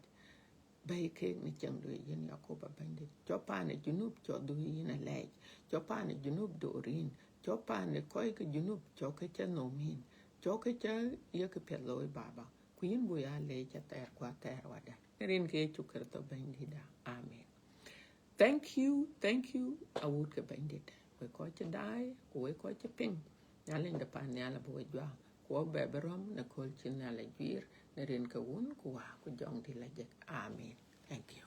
Bɛ̈i keek në ciɛɛŋdu, yïn Yakoba Bɛ̈nydït. Cɔk paan ë Junub, cɔk dhuk yïn alɛɛc. Cɔk paan ë Junub door yïn. Cɔk paan ë kɔc ke Junub, cɔk ke cä nhom yïn. Cɔk ke cä ye kë piɛth looi, Baba. Ku yïn buk ya leec athɛɛr ku athɛɛr wadä. Në rin ke Yecu Kërtho Bɛ̈nydïtda. Amen. Thank you, thank you, awuut ke Bɛ̈nydït. Wek kɔc cï daai, ku wek kɔc cï piŋ. Nhialic de pan nhial abï we juak. Ku wɔ bɛ bï rɔ̈m në kööl cï Nhialic juiir, në rin ke Wun, ku Wä, ku Jɔŋdït Lajik. Amen. Thank you.